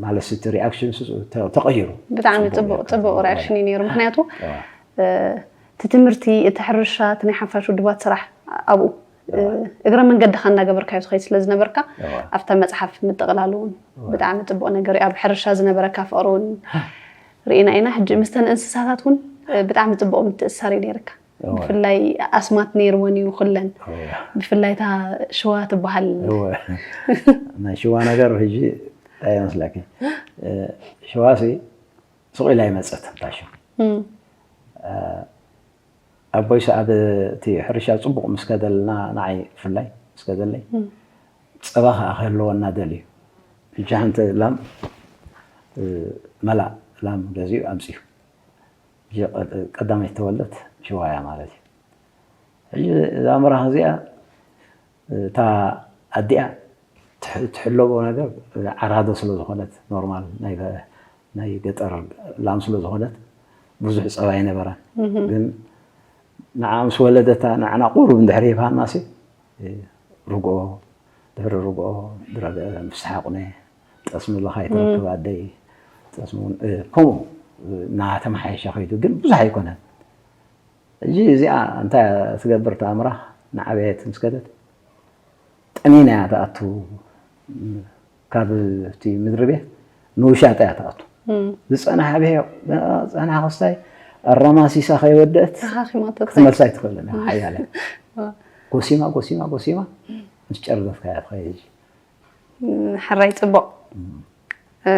ማለት እቲ ሪኣክሽን ስ-፣ ተ-፣ ተቐይሩ። ብጣዕሚ ጽቡቕ ጽቡቕ፣ ገይርካ ጽቡቕ ተቕርቦ። ሪኣክሽን እዩ ነይሩ። ምኽንያቱ፣ እዋ። እ፣ እቲ ትምህርቲ፣ እቲ ሕርሻ፣ እቲ ናይ ሓፋሽ ውድባት ስራሕ ኣብኡ፣ እ፣ እዋ። እግረ መንገድኻ እናገበርካዮ ትኸይድ ስለ ዝነበርካ፣ እዋ። ኣብታ መጽሓፍ ምጥቕላሉ እውን እዋ። ብጣዕሚ ጽቡቕ ነገር እዩ። ኣብ ሕርሻ ዝነበረካ ፍቕሪ እውን ርኢና ኢና። ሕጂ ምስተን እንስሳታት እውን፣ እ፣ ብጣዕሚ ጽቡቕ ምትእስሳር እዩ ነይርካ። እዋ። ብፍላይ ኣስማት ነይርወን እዩ ኩለን። እዋ። ብፍላይ እታ ሽዋ ትበሃል። እዋ። ናይ ሽዋ ነገር ሕጂ እንታይ ይመስለኪ? እ፣ ሽዋሲ ስቕ ኢላ ኣይመጸትን እታ ሽዋ። እም። እ፣ ኣቦይስ ኣብ እቲ ሕርሻ ጽቡቕ ምስ ከደልና፣ ንዓይ ብፍላይ ምስ ከደለይ፣ እም። ጸባ ከኣ ክህልወና ደልዩ። ሕጂ ሓንቲ ላም፣ እ፣ መላእ ላም ገዚኡ ኣምጺኡ። ሕጂ ቀ-፣ ቀዳመይቲ ተወልደት ሽዋ እያ ማለት እዩ። ሕጂ እዛ ምራኽ እዚኣ፣ እታ ኣዲኣ ትሕ-፣ ትሕለቦ ነገር ዓራዶ ስለ ዝኾነት፣ ኖርማል ናይ ገ-፣ ናይ ገጠር ላም ስለ ዝኾነት ብዙሕ ጸባ ኣይነበራን። እህ። ግን ንዓ ምስ ወለደታ ንዓና ቁሩብ እንድሕር ሂብሃናሲ፣ እ፣ ርግኦ፣ ድሕሪ ርግኦ፣ ድረ-፣ ምስ ሓቑነ፣ ጠስሚ ለኻ ይትረክብ እም። ኣደይ፣ ጠስሚ እውን፣ እ፣ ከምኡ፣ እ፣ እናተመሓየሸ ከይዱ፣ ግን ብዙሕ ኣይኮነን። ሕጂ እዚኣ እንታይ ትገብር? እታ ምራኽ ንዓበየት ምስ ከደት፣ ጠሚና እያ ትኣቱ። ካብ እቲ ምድሪ ቤት ንውሻጠ እያ ትኣቱ። እም። ዝጸንሓ ብሄ-፣ ዝጸንሓ ክስታይ ኣራማሲሳ ከይወደት ተኻኺማ ትወጽእ። ክትመልሳ ኣይትኽእልን እያ። እም። ሓያል እያ። ዋ። ጎሲማ፣ ጎሲማ፣ ጎሲማ ምስ ጨርደትካ እያ ትኸይድ። እም፣ ሕራይ ጽቡቕ። እም። እ፣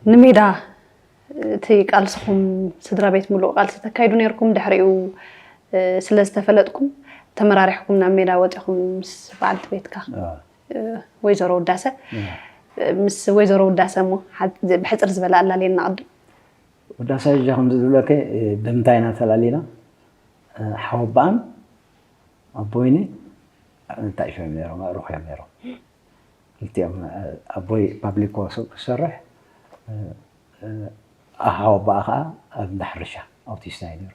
ንሜዳ እቲ ቃልስኹም ስድራ ቤት ምሉእ ቃልሲ ተካይዱ ነይርኩም፣ ድሕሪኡ፣ እ፣ ስለ ዝተፈለጥኩም ተመራሪሕኩም ናብ ሜዳ ወጺኹም ምስ በዓልቲ ቤትካ፣ እዋ። እ፣ ወይዘሮ ውዳሰ። እዋ። እ፣ ምስ ወይዘሮ ውዳሰ እሞ ሓ-፣ ብሕጽር ዝበለ ኣላልየና ቅድም። ውዳሰ ሕጂ ከምዚ ዝብለከ፣ እ፣ ብምንታይ ኢና ተላሊና? እ፣ ሓወባኣን ኣቦይኒ እንታይ እዮም ነይሮም? ኣዕሩኽ እዮም ነይሮም። ክልቲኦም፣ እ፣ ኣቦይ ፓብሊክ ወርክስ ክሰርሕ፣ እ፣ እ፣ ኣሓ ወባኣ ኸዓ ኣብ እንዳ ሕርሻ ኣውቲስታ እዩ ነይሩ።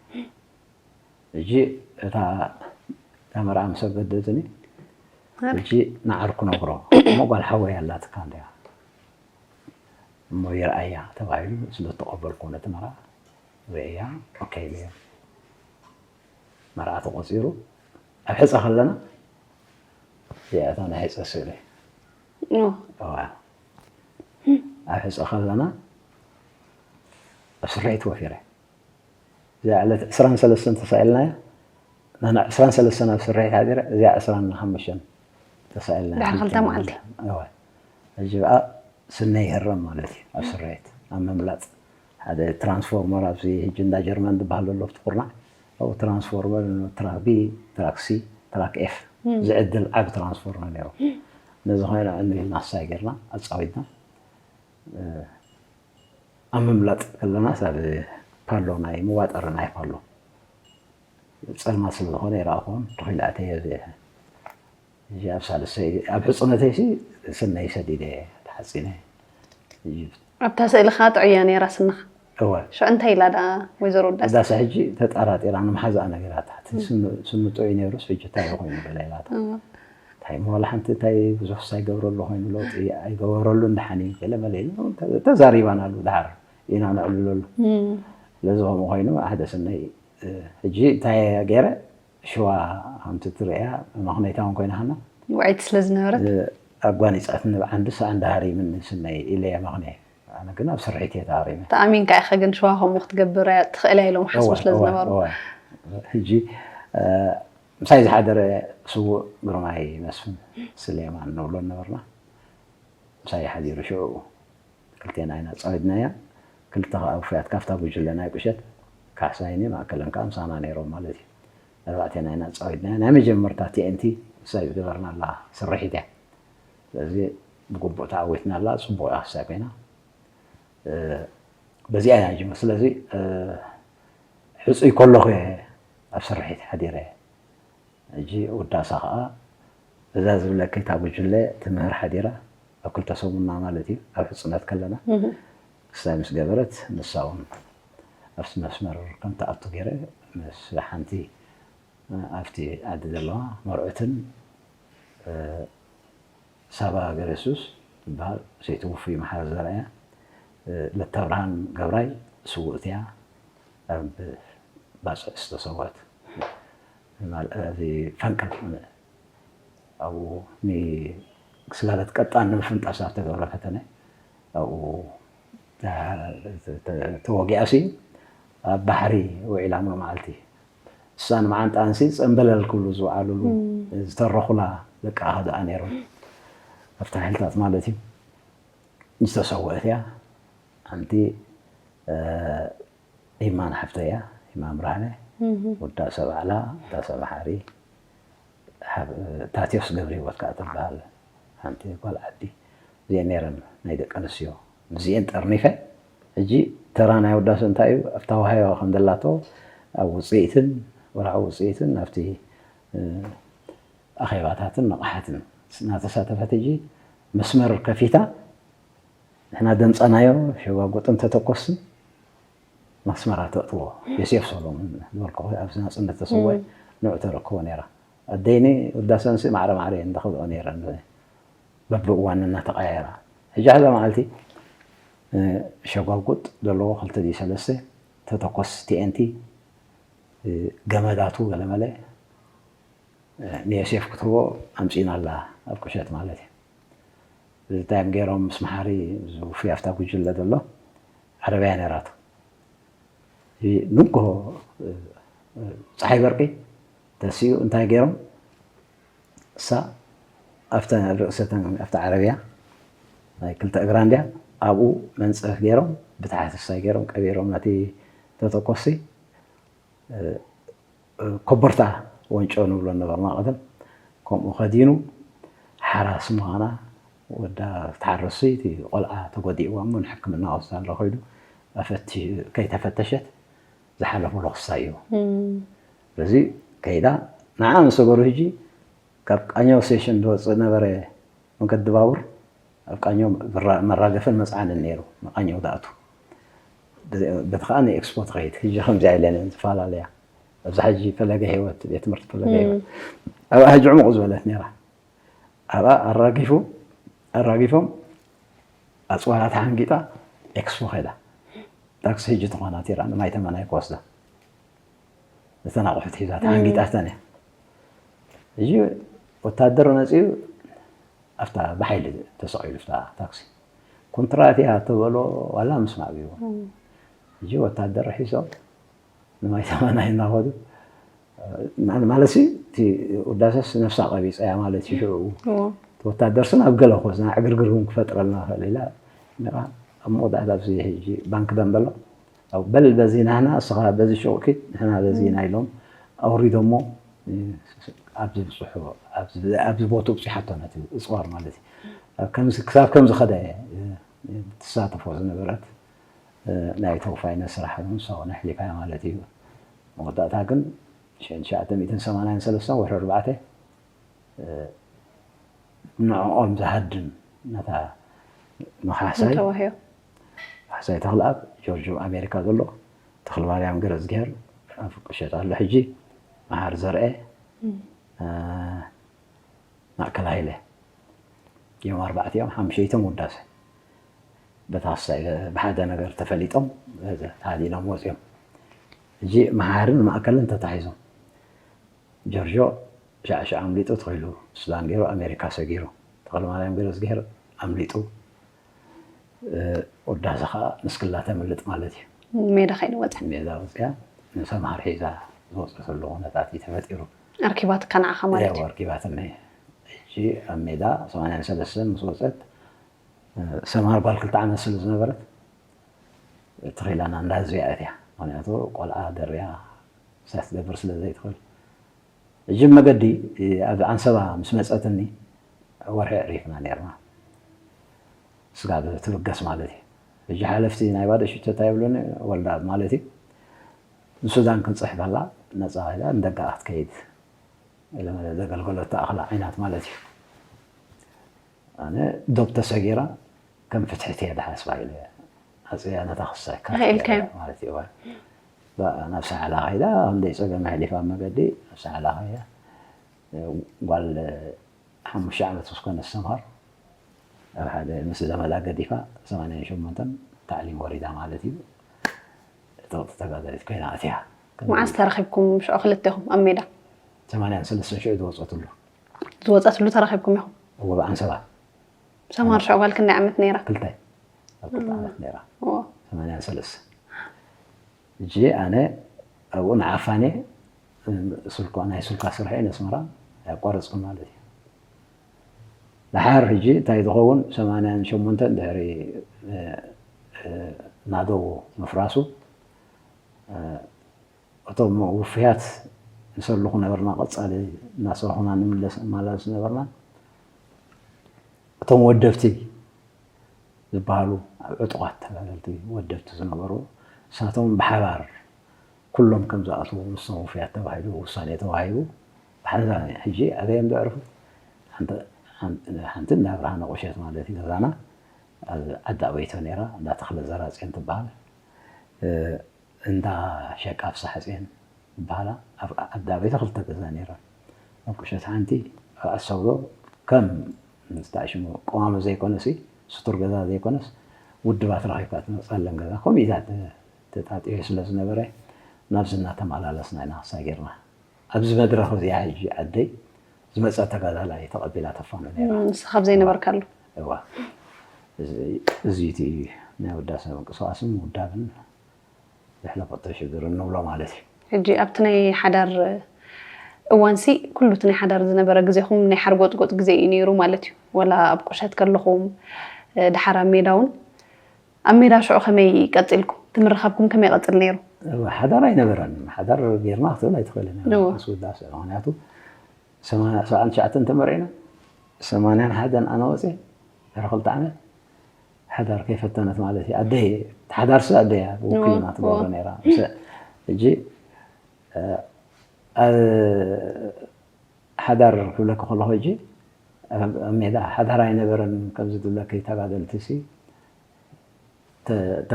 ሕጂ እታ፣ እታ መርዓ ምስ ኣገደዝኒ፣ ሕጂ ንዓርኩ ነግሮ። እሞ ጓል ሓወይ ኣላትካ እንድያ። እሞ ይርኣያ ተባሂሉ ስለ ዝተቐበልኩ ነቲ መርዓ ርእያ፣ ኦኬ ኢለዮ። መርዓ ተቖጺሩ፣ ኣብ ሕጸ ከለና፣ እዚኣ እታ ናይ ሕጸ ስእሊ። ኦ። እዋ። ኣብ ሕጸ ከለና፣ ኣብ ስረይ ተወፊረ። እዚኣ ዕለት ዕስራን ሰለስተን ተሳኢልናያ፣ ናና ዕስራን ሰለስተን ኣብ ስርሒት ሓዲረ፣ እዚኣ ዕስራን ሓሙሽተን ተሳኢልና። ድሕሪ ክልተ መዓልቲ። እወ። ሕጂ ብኣ ስነይ ይህረም ማለት እዩ። ኣብ ስርሒት፣ ኣብ ምምላጥ ሓደ ትራንስፎርመር ኣብዚ ሕጂ እንዳ ጀርመን ዝበሃል ዘሎ ኣብቲ ኩርናዕ፣ ኣብኡ ትራንስፎርመር ትራክ ቢ፣ ትራክ ሲ፣ ትራክ ኤፍ ዝዕድል ዓቢ ትራንስፎርመር ነይሩ። ነዚ ኮይና ዕንብ ኢልና ክሳይ ጌርና ኣጻዊድና። ኣብ ምምላጥ ከለና ሳብ ፓሎ ናይ መዋጠሪ ናይ ፓሎ ጸልማት ስለ ዝኾነ ይረኣኹን ተኺሉ ኣተየ። እዚ ኣብ ሳልሰይ ኣብ ሕጽነተይ ሲ ስነይ ሰዲደ ተሓጺነ። ኣብታ ስእሊ ከዓ ጥዑያ ነይራ ስንኻ። እወ። ሽዑ እንታይ ኢላ ደኣ ወይዘሮ ውዳሴ? ዳሳ ሕጂ ተጠራጢራ ንምሓዛኣ ነገራታ። እቲ ስኑ ጥዑይ ነይሩስ ሕጂ እንታይ ኮይኑ ገለ ኢላታ። እንታይ እሞ ዋላ ሓንቲ እንታይ ብዙሕ ሳይገብረሉ ኮይኑ ለውጢ ኣይገበረሉ እንዳሓኒ ገለ መለ ኢሉ ተዛሪባናሉ። ድሓር ኢና ነዕልለሉ። ስለዚ ከምኡ ኮይኑ ሓደ ስነይ ሕጂ እንታይ ገይረ ሽዋ ከምቲ ትርእያ መኽነይታ እውን ኮይና ሃና ውዕይቲ ስለ ዝነበረት ኣጓኒፃትኒ ብዓንዲ ሰኣ እንዳሃሪምኒ ስነይ ኢለየ መኽነ። ኣነ ግን ኣብ ስርሒት እየ ተሃሪመ። ተኣሚንካ ኢኻ ግን ሽዋ ከምኡ ክትገብር ትኽእል እያ ኢሎም ሓስቡ ስለ ዝነበሩ። ሕጂ ምሳይ ዝሓደረ ስዉእ ግርማይ መስፍን ስሌማን ንብሎ ነበርና። ምሳይ ሓዲሩ ሽዑ ክልቴና ኢና ፃዊድናያ። ክልተ ከዓ ውፉያት ካብታ ጉጅለ ናይ ቁሸት ካሕሳይኒ ማእከለን ከዓ ምሳና ነይሮም ማለት እዩ። ኣርባዕቴና ኢና ፃዊድናያ። ናይ መጀመርታ ቲኤንቲ ምሳይ ዝገበርናላ ስርሒት እያ። ስለዚ ብግቡእ ተዓዊትናላ። ፅቡቕ እያ ክሳይ ኮይና በዚኣ እያ ጅምር። ስለዚ ሕፁይ ከለኹ እየ ኣብ ስርሒት ሓዲረ። ሕጂ ውዳሳ ከዓ እዛ ዝብለኪ እታ ጉጅለ ትምህር ሓዲራ ኣብ ክልተ ሰሙንና ማለት እዩ ኣብ ሕፅነት ከለና ክሳይ ምስ ገበረት ንሳ እውን ኣብቲ መስመር ከም ትኣቱ ገይረ ምስ ሓንቲ ኣብቲ ዓዲ ዘለዋ መርዑትን ሳባ ገረሱስ ትበሃል ሰይቲ ውፉይ መሓሪ ዘርኣያ ለተብርሃን ገብራይ ስውእት እያ ኣብ ባፅዕ ዝተሰወት ፈንቅል ኣብኡ ስጋለት ቀጣን ንምፍንጣስ ኣብ ተገብረ ፈተነ ኣብኡ ተወጊኣሲ ኣብ ባሕሪ ውዒላ ሙሉ መዓልቲ እሳን መዓንጣንሲ ፀምበለል ክብሉ ዝውዓሉሉ ዝተረኹላ ደቂ ኣሃ ደኣ ነይሮም ኣብቲ ሓይልታት ማለት እዩ። ዝተሰወአት እያ። ሓንቲ ኢማን ሓፍተይ እያ። ኢማን ብርሃነ ወዳ ሰብ ዓላ እታ ሰብ ሓሪ ታትዮስ ገብረ ህይወት ከዓ ትበሃል ሓንቲ ጓል ዓዲ እዚአን ነይረን ናይ ደቂ ኣንስትዮ ምስዚአን ጠርኒፈ ሕጂ ተራ ናይ ወዳሰ እንታይ እዩ ኣብታ ዋሃዮ ከም ዘላቶ ኣብ ውፅኢትን ወርሓዊ ውፅኢትን ኣብቲ ኣኼባታትን ንቕሓትን እናተሳተፈት ሕጂ መስመር ከፊታ ንሕና ደምፀናዮ ሸጓጉጥን ተተኮስን መስመራ ተእትዎ ዮሴፍ ሰሎሞን ዝበልኩ ኣብዚ ናፅነት ተሰወ ንዑ ተረክቦ ነይራ ኣደይኒ ውዳሰንሲ ማዕረ ማዕረ እየን ተኽብኦ ነይረን በብእዋን እናተቀያየራ ሕጂ ሓደ መዓልቲ ሸጓጉጥ ዘለዎ ክልተ ድዩ ሰለስተ ተተኮስ ቲኤንቲ ገመዳቱ ገለመለ ንዮሴፍ ክትህቦ ኣምፂና ኣላ ኣብ ቁሸት ማለት እዩ። እዚ ታይም ገይሮም ምስ መሓሪ ዝውፍይ ኣብታ ጉጅለ ዘሎ ዓረብያ ነይራቱ። ንጎ ፀሓይ በርቂ ተሲኡ እንታይ ገይሮም እሳ ኣብተ ርእሰተን ኣብቲ ዓረብያ ናይ ክልተ እግራ እንድያ ኣብኡ መንፀፍ ገይሮም ብታሕቲ ሳይ ገይሮም ቀቢሮም ነቲ ተተኮሲ ኮቦርታ ወንጮ ንብሎ ነበርና ቀደም ከምኡ ከዲኑ ሓራስ ምዃና ወዳ ትሓርሲ እቲ ቆልዓ ተጎዲእዋ እሞ ንሕክምና ወስዳ ኣሎ ኮይዱ ከይተፈተሸት ዝሓለፉ ሎክሳ እዩ በዚ ከይዳ ንዓ ምስ ሰገሩ ሕጂ ካብ ቃኛው ስቴሽን ዝወፅእ ነበረ መንገዲ ባቡር ኣብ ቃኛው መራገፍን መፅዓንን ነይሩ ንቃኛው ዝኣቱ በቲ ከዓ ንኤክስፖ ትኸይድ ሕጂ ከምዚኣ ኢለን እየን ዝፈላለያ ኣብዛ ሕጂ ፈለገ ህይወት ቤት ትምህርቲ ፈለገ ህይወት ኣብኣ ሕጂ ዕሙቕ ዝበለት ነይራ ኣብኣ ኣራጊፉ ኣራጊፎም ኣፅዋራ ተሓንጊጣ ኤክስፖ ከይዳ ታክሲ ሕጂ ትኾናት ኢራ ንማይ ተመናይ ክወስዳ እተን ኣቑሑት ሒዛ ተሓንጊጣተን እያ ሕጂ ወታደር መፂኡ ኣብታ ብሓይሊ ተሰቒሉ ፍታ ታክሲ ኮንትራት እያ ተበሎ ዋላ ምስማዕ ቢዎ ሕጂ ወታደር ሒዞም ንማይ ተመናይ እናኸዱ ማለት እቲ ውዳሰስ ነፍሳ ቀቢፀ እያ ማለት እዩ። ሽዑ ወታደርስን ኣብ ገለ ኮዝና ዕግርግር እውን ክፈጥረልና ክእል ኢላ። ኣብ መወዳእታ ኣብዚ ሕጂ ባንክ ደም በሎ በል በዚ ናህና እስኻ በዚ ሽቁኪ ንሕና በዚ ኢና ኢሎም ኣውሪዶሞ። ኣብዚ ብፅሑ ኣብዚ ቦቱ ብፅሓቶ ነቲ እፅዋር ማለት እዩ። ክሳብ ከምዚ ከደ ትሳተፎ ዝነበረት ናይ ተወፋይነት ስራሕ ንሳውን ኣሕሊፋ ማለት እዩ። መወዳእታ ግን ሽሕን ትሽዓተ ሚእትን ሰማንያን ሰለስተን ወርሒ ኣርባዕተ ንዕኦም ዝሃድም ነታ ንኻሕሳይ ተዋህዮ ካሕሳይ ተኽለኣብ ጆርጆ ኣሜሪካ ዘሎ ተኽለማርያም ገረዝግሄር ኣብ ቁሸት ኣሎ ሕጂ መሃር ዘርአ ማእከል ሃይለ እዮም ኣርባዕቲኦም ሓምሸይቶም ውዳሰ በታ ክሳይ ብሓደ ነገር ተፈሊጦም ተሃዲኖም ወፂኦም። ሕጂ መሃርን ማእከልን ተታሒዞም ጆርጆ ሻዕሻዕ ኣምሊጡ ተኺሉ ሱዳን ገይሩ ኣሜሪካ ሰጊሩ ተኽለማርያም ገረዝግሄር ኣምሊጡ ውዳሰ ከዓ ንስክላ ተምልጥ ማለት እዩ። ሜዳ ከይንወፀ ሜዳ ወፅያ ንሰምሃር ሒዛ ዝወፀተሉ ኩነታት እዩ ተፈጢሩ። ኣርኪባትካ ንዓኻ ማለት እዩ። ኣርኪባትኒ ሕጂ ኣብ ሜዳ ሰማንያን ሰለስተን ምስ ወፀት ሰምሃር ጓል ክልተ ዓመት ስለ ዝነበረት ትኽኢላና እንዳ ህዝቢ እያ እትያ። ምክንያቱ ቆልዓ ደርያ ሳት ትገብር ስለ ዘይትኽእል ሕጂ መገዲ ኣብ ዓንሰባ ምስ መፀትኒ ወርሒ ዕሪፍና ነርና። ስጋብ ትብገስ ማለት እዩ። ሕጂ ሓለፍቲ ናይ ባዶ ሽቶ እንታይ ይብሉኒ ወልዳ ማለት እዩ ንሱዳን ክንፅሕፈላ ነፃ ኢላ ንደጋ ክትከይድ ዘገልገለቶ ኣኽላ ዓይናት ማለት እዩ። ኣነ ዶብ ተሰጊራ ከም ፍትሕቲ እየ ዝሓስባ ኢለ ኣፅያ ነታ ክሳይ ማለት እዩ። ናብ ሰዓላ ከይዳ ክንደይ ፀገም ኣሕሊፋ መገዲ ናብ ሰዓላ ከይዳ ጓል ሓሙሽተ ዓመት ምስ ኮነ ዝተምሃር ኣብ ሓደ ምስ ዘመዳ ገዲፋ ሰማንያን ሸሞንተን ታዕሊም ወሪዳ ማለት እዩ። ጥቕቲ ተጋዳሊት ኮይና ኣትያ። መዓስ ተረኺብኩም ሽዑ ክልቴኹም ኣብ ሜዳ? ሰማንያን ሰለስተን ሽዑ ዝወፀትሉ። ዝወፀትሉ ተረኺብኩም ኢኹም? እወ ብዓንሰባ። ሰማር ሽዑ ጓል ክንደይ ዓመት ነይራ? ክልተ። ኣብ ክልተ ዓመት ነይራ። ሰማንያን ሰለስተን። እጂ ኣነ ኣብኡ ንዓፋኔ ስልኳ ናይ ስልኳ ስርሐ ነስመራ ኣቋረፅኩ ማለት እዩ። ድሓር ሕጂ እንታይ ዝኸውን ሰማንያን ሸሞንተን ድሕሪ ናደው ምፍራሱ እቶም ውፍያት ንሰሉ ክነበርና ቀፃሊ እናሰርሑና ንምለስ እማላልስ ነበርና። እቶም ወደብቲ ዝበሃሉ ኣብ ዕጡቓት ተጋደልቲ ወደብቲ ዝነበሩ ንሳቶም ብሓባር ኩሎም ከም ዝኣትዉ ምስቶም ውፍያት ተባሂሉ ውሳኔ ተዋሂቡ ብሓንዛ ሕጂ ኣበይ እዮም ዘዕርፉ? ሓንቲ እንዳ ብርሃነ ቁሸት ማለት እዩ ገዛና ኣብ ዓዲ ኣበይቶ ነይራ እንዳ ተኽለ ዘራፅዮን ትበሃል። እንዳ ሸቃ ፍስሓፅዮን ዝበሃላ ኣብ ዓዲ ኣበይቶ ክልተ ገዛ ነይረን። ኣብ ቁሸት ሓንቲ ኣብ ዓሰብሎ ከም ስታሽሙ ቀዋሚ ዘይኮነሲ ስቱር ገዛ ዘይኮነስ ውድባት ረኺብካ ትመፅኣለን ገዛ ከምኡ ኢዛ ተጣጢሑ ስለ ዝነበረ ናብዚ እናተመላለስና ኢና ክሳይ ጌርና ኣብዚ መድረኽ እዚኣ ሕጂ ዓደይ ዝመፀ ተጋዳላይ ተቐቢላ ተፋኑ ነይራ። ንስኻ ኣብ ዘይነበርካሉ? እዋ እዚ እቲ ናይ ውዳሰ ምንቅስቃስን ውዳብን ዘሕለፈቶ ሽግር እንብሎ ማለት እዩ። ሕጂ ኣብቲ ናይ ሓዳር እዋንሲ ኩሉ እቲ ናይ ሓዳር ዝነበረ ግዜኹም ናይ ሓርጎጥጎጥ ግዜ እዩ ነይሩ ማለት እዩ። ወላ ኣብ ቁሸት ከለኹም ድሓር ኣብ ሜዳ እውን ኣብ ሜዳ ሽዑ ከመይ ቀፂልኩም? እቲ ምርኻብኩም ከመይ ይቐፅል ነይሩ? ሓዳር ኣይነበረን። ሓዳር ጌርና ክትብል ኣይትኽእልን ኢኻ ምስ ውዳሰ። ምኽንያቱ ሰብዓን ትሽዓተን ተመርዒና ሰማንያን ሓደን ኣነ ወፅየ ድሕሪ ክልተ ዓመት ሓዳር ከይፈተነት ማለት እዩ። ኣደይ ሓዳርሲ ኣደያ ብውክልና ትገብሮ ነይራ። ሕጂ ሓዳር ክብለኪ ከለኹ ሕጂ ኣብ ሜዳ ሓዳር ኣይነበረን ከምዚ ዝብለኪ ተጋደልቲ ሲ እታ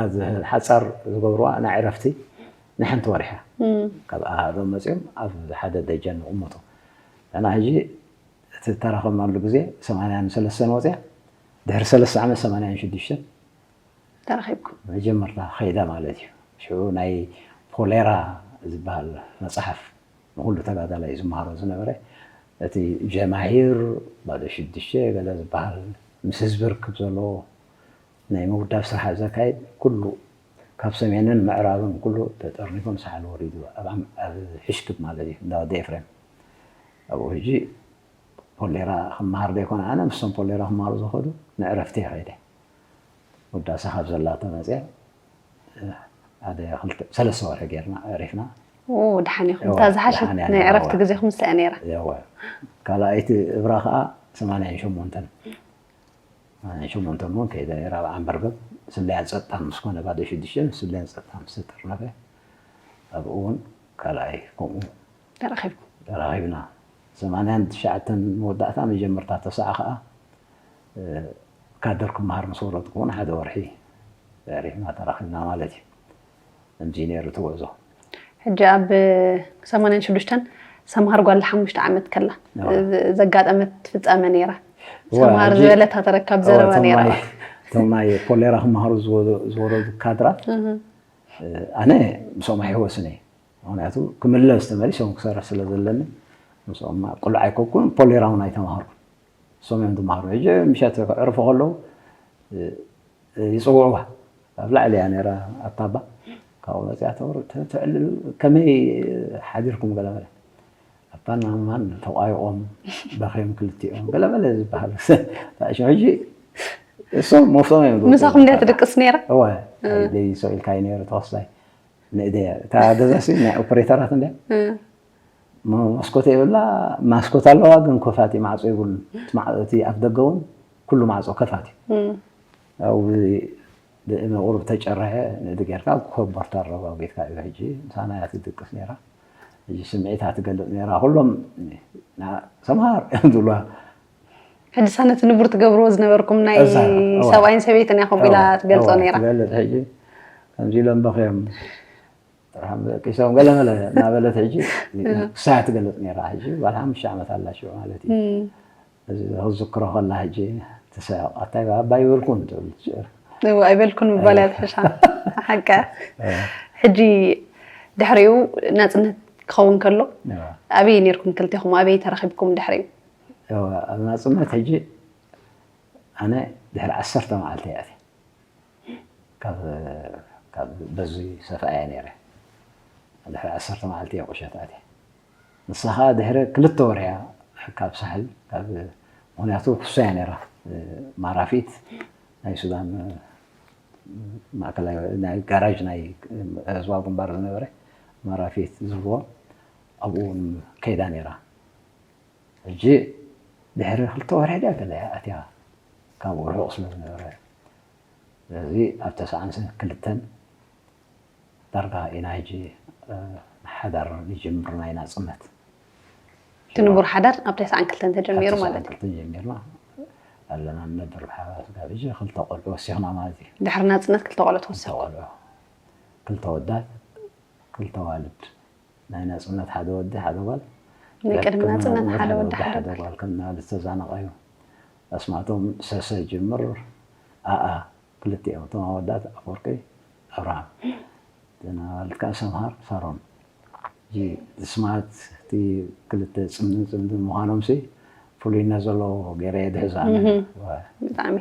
ሓፃር ዝገብርዋ ናይ ዕረፍቲ ናይ ሓንቲ ወርሒ እያ። ካብ ኣሃዶም መፂኦም ኣብ ሓደ ደጀን ንቕመጡ። ንሕና ሕጂ እቲ ዝተራኸብናሉ ግዜ ሰማንያን ሰለስተን ወፅያ ድሕሪ ሰለስተ ዓመት ሰማንያን ሽዱሽተን ተራኺብኩም መጀመርታ ከይዳ ማለት እዩ። ሽዑ ናይ ፖሌራ ዝበሃል መፅሓፍ ንኩሉ ተጋዳላይ ዝመሃሮ ዝነበረ እቲ ጀማሂር ባዶ ሽዱሽተ ገለ ዝበሃል ምስ ህዝቢ ርክብ ዘለዎ ናይ ምውዳብ ስራሕ ዘካይድ ኩሉ ካብ ሰሜንን ምዕራብን ኩሉ ተጠርኒፎም ሳሕል ወሪዱ ኣብ ዓም- ኣብ ሕሽክብ ማለት እዩ እንዳ ወዲ ኤፍሬም። ኣብኡ ሕጂ ፖሌራ ክመሃር ዘይኮነ ኣነ ምስቶም ፖሌራ ክመሃሩ ዝኸዱ ንዕረፍቲ እየ ከይደ። ውዳሰ ካብ ዘላቶ መፅያ ሓደ ክልተ ሰለስተ ወርሒ ጌርና ዕሪፍና። ደሓን ኢኹም። እታ ዝሓሸት ናይ ዕረፍቲ ግዜኹም ንሳ እያ ነይራ። ካልኣይቲ እብራ ከዓ ሰማንያን ሸሞንተን ሰማንያን ሸሞንተን እውን ከይደ ነይራ ኣብ ዓንበርገብ ስለያን ፀጥታን ምስ ኮነ ባዶ ሽዱሽተ ስለያን ፀጥታን ምስ ተጠርነፈ ኣብኡ እውን ካልኣይ ከምኡ ተራኺብኩም ተራኺብና። ሰማንያን ትሽዓተን መወዳእታ መጀመርታ ተስዓ ከዓ ካድር ክመሃር ምስ ወረድኩ እውን ሓደ ወርሒ ተዕሪፍና ተራኺብና ማለት እዩ። ከምዚ ነይሩ እቲ ጉዕዞ። ሕጂ ኣብ ሰማንያን ሽዱሽተን ሰምሃር ጓል ሓሙሽተ ዓመት ከላ ዘጋጠመት ፍፃመ ነይራ። ሰምሃር ዝበለታ ተረካብ ዘረባ ነይራ። እቶም ናይ ፖሌራ ክመሃሩ ዝወረዱ ካድራት ኣነ ምስኦም ኣይህወስን እየ። ምክንያቱ ክምለስ ተመሊሶም ክሰርሕ ስለ ዘለኒ ምስኦም ቆልዓ ኣይኮንኩን፣ ፖሌራ እውን ኣይተማሃርኩን። እሶም እዮም ዝመሃሩ። ሕጂ ምሸት ክዕርፉ ከለዉ ይፅውዕዋ ኣብ ላዕሊ እያ ነራ ኣታባ ካብኡ መፅያ ተወር ትዕልል ከመይ ሓዲርኩም ገለ በለ ኣባና ማን ተቋይቆም በኺዮም ክልቲኦም ገለ በለ ዝበሃል ሕጂ እሶም መፍቶም እዮም ምሳኹም እንዲያ ትድቅስ ነይራ እወ ደይሶ ኢልካ እዩ ነይሩ ተወሳይ ንእደ እታ ገዛሲ ናይ ኦፐሬተራት እንዲያ መስኮት የብላ ማስኮት ኣለዋ ግን ኮፋቲ ማዕፆ የብሉን እቲ ኣፍ ደገ እውን ኩሉ ማዕፆ ከፋት እዩ ኣብኡ ብእምኒ ቁሩብ ተጨረሐ ንእዲ ጌርካ ኮቦርታ ኣረጋጊፅካ እዩ ሕጂ ምሳና እያ ትድቅስ ነይራ ሕጂ ስምዒታ ትገልፅ ነይራ ኩሎም ሰምሃር እዮም ዝብሉዋ ሕጂ ሳ ነቲ ንቡር ትገብርዎ ዝነበርኩም ናይ ሰብኣይን ሰበይትን እያ ከምኡ ኢላ ትገልፆ ነይራ ትገልፅ ሕጂ ከምዚ ኢሎም በኽዮም ጥርሖም ደቂሶም ገለመለ እናበለት ሕጂ ክሳያ ትገልፅ ነራ ሕጂ ጓል ሓሙሽተ ዓመት ኣላ ሽዑ ማለት እዩ እዚ ክዝክሮ ከላ ሕጂ ትስሕቕ ኣታይ ኣባ ይበልኩን ትብል ትሽዕር እው ኣይበልኩን ምባል እያ ዝሕሻ ሓቀ ሕጂ ድሕሪኡ ናፅነት ክኸውን ከሎ ኣበይ ነርኩም ክልቴኹም ኣበይ ተረኺብኩም ድሕሪኡ ኣብ ናፅነት ሕጂ ኣነ ድሕሪ ዓሰርተ መዓልቲ እያ ካብ በዚ ሰፍኣ እያ ነይረ ድሕሪ ዓሰርተ መዓልቲ እያ ቁሸት ኣትየ ንሳ ከዓ ድሕሪ ክልተ ወርያ ካብ ሳሕል ካብ ምክንያቱ ክሶ እያ ነይራ ማራፊት ናይ ሱዳን ማእከላይ ናይ ጋራጅ ናይ ህዝባዊ ግንባር ዝነበረ ማራፊት ዝብልዎ ኣብኡ ከይዳ ነይራ ሕጂ ድሕሪ ክልተ ወርሒ ድያ ገለ ኣትያ ካብኡ ርሑቕ ስለ ዝነበረ ስለዚ ኣብ ተስዓን ክልተን ዳርጋ ኢና ሕጂ ሓዳር ንጅምር ናይ ናፅነት እቲ ንቡር ሓዳር ኣብ ተስዓን ክልተን ተጀሚሩ ማለት እዩ ጀሚርና ኣለና ንነብር ብሓባር ስጋብ ሕጂ ክልተ ቆልዑ ወሲኽና ማለት እዩ ድሕሪ ናፅነት ክልተ ቆልዑ ተወሲኹ ቆልዑ ክልተ ወዳት ክልተ ዋልድ ናይ ናፅነት ሓደ ወዲ ሓደ ጓል ናይ ቅድሚ ናፅነት ሓደ ወዲ ሓደ ጓል ከም ናበል ዝተዛነቐ እዩ ኣስማቶም ሰሰ ጅምር ኣኣ ክልቲኦም እቶም ኣወዳት ኣፈወርቂ ኣብርሃም ናበልት ከዓ ሰምሃር ሳሮን ስማት እቲ ክልተ ፅምድን ፅምድን ምዃኖም ሲ ፍሉይነት ዘለዎ ገይረ ድሕዛ ብጣዕሚ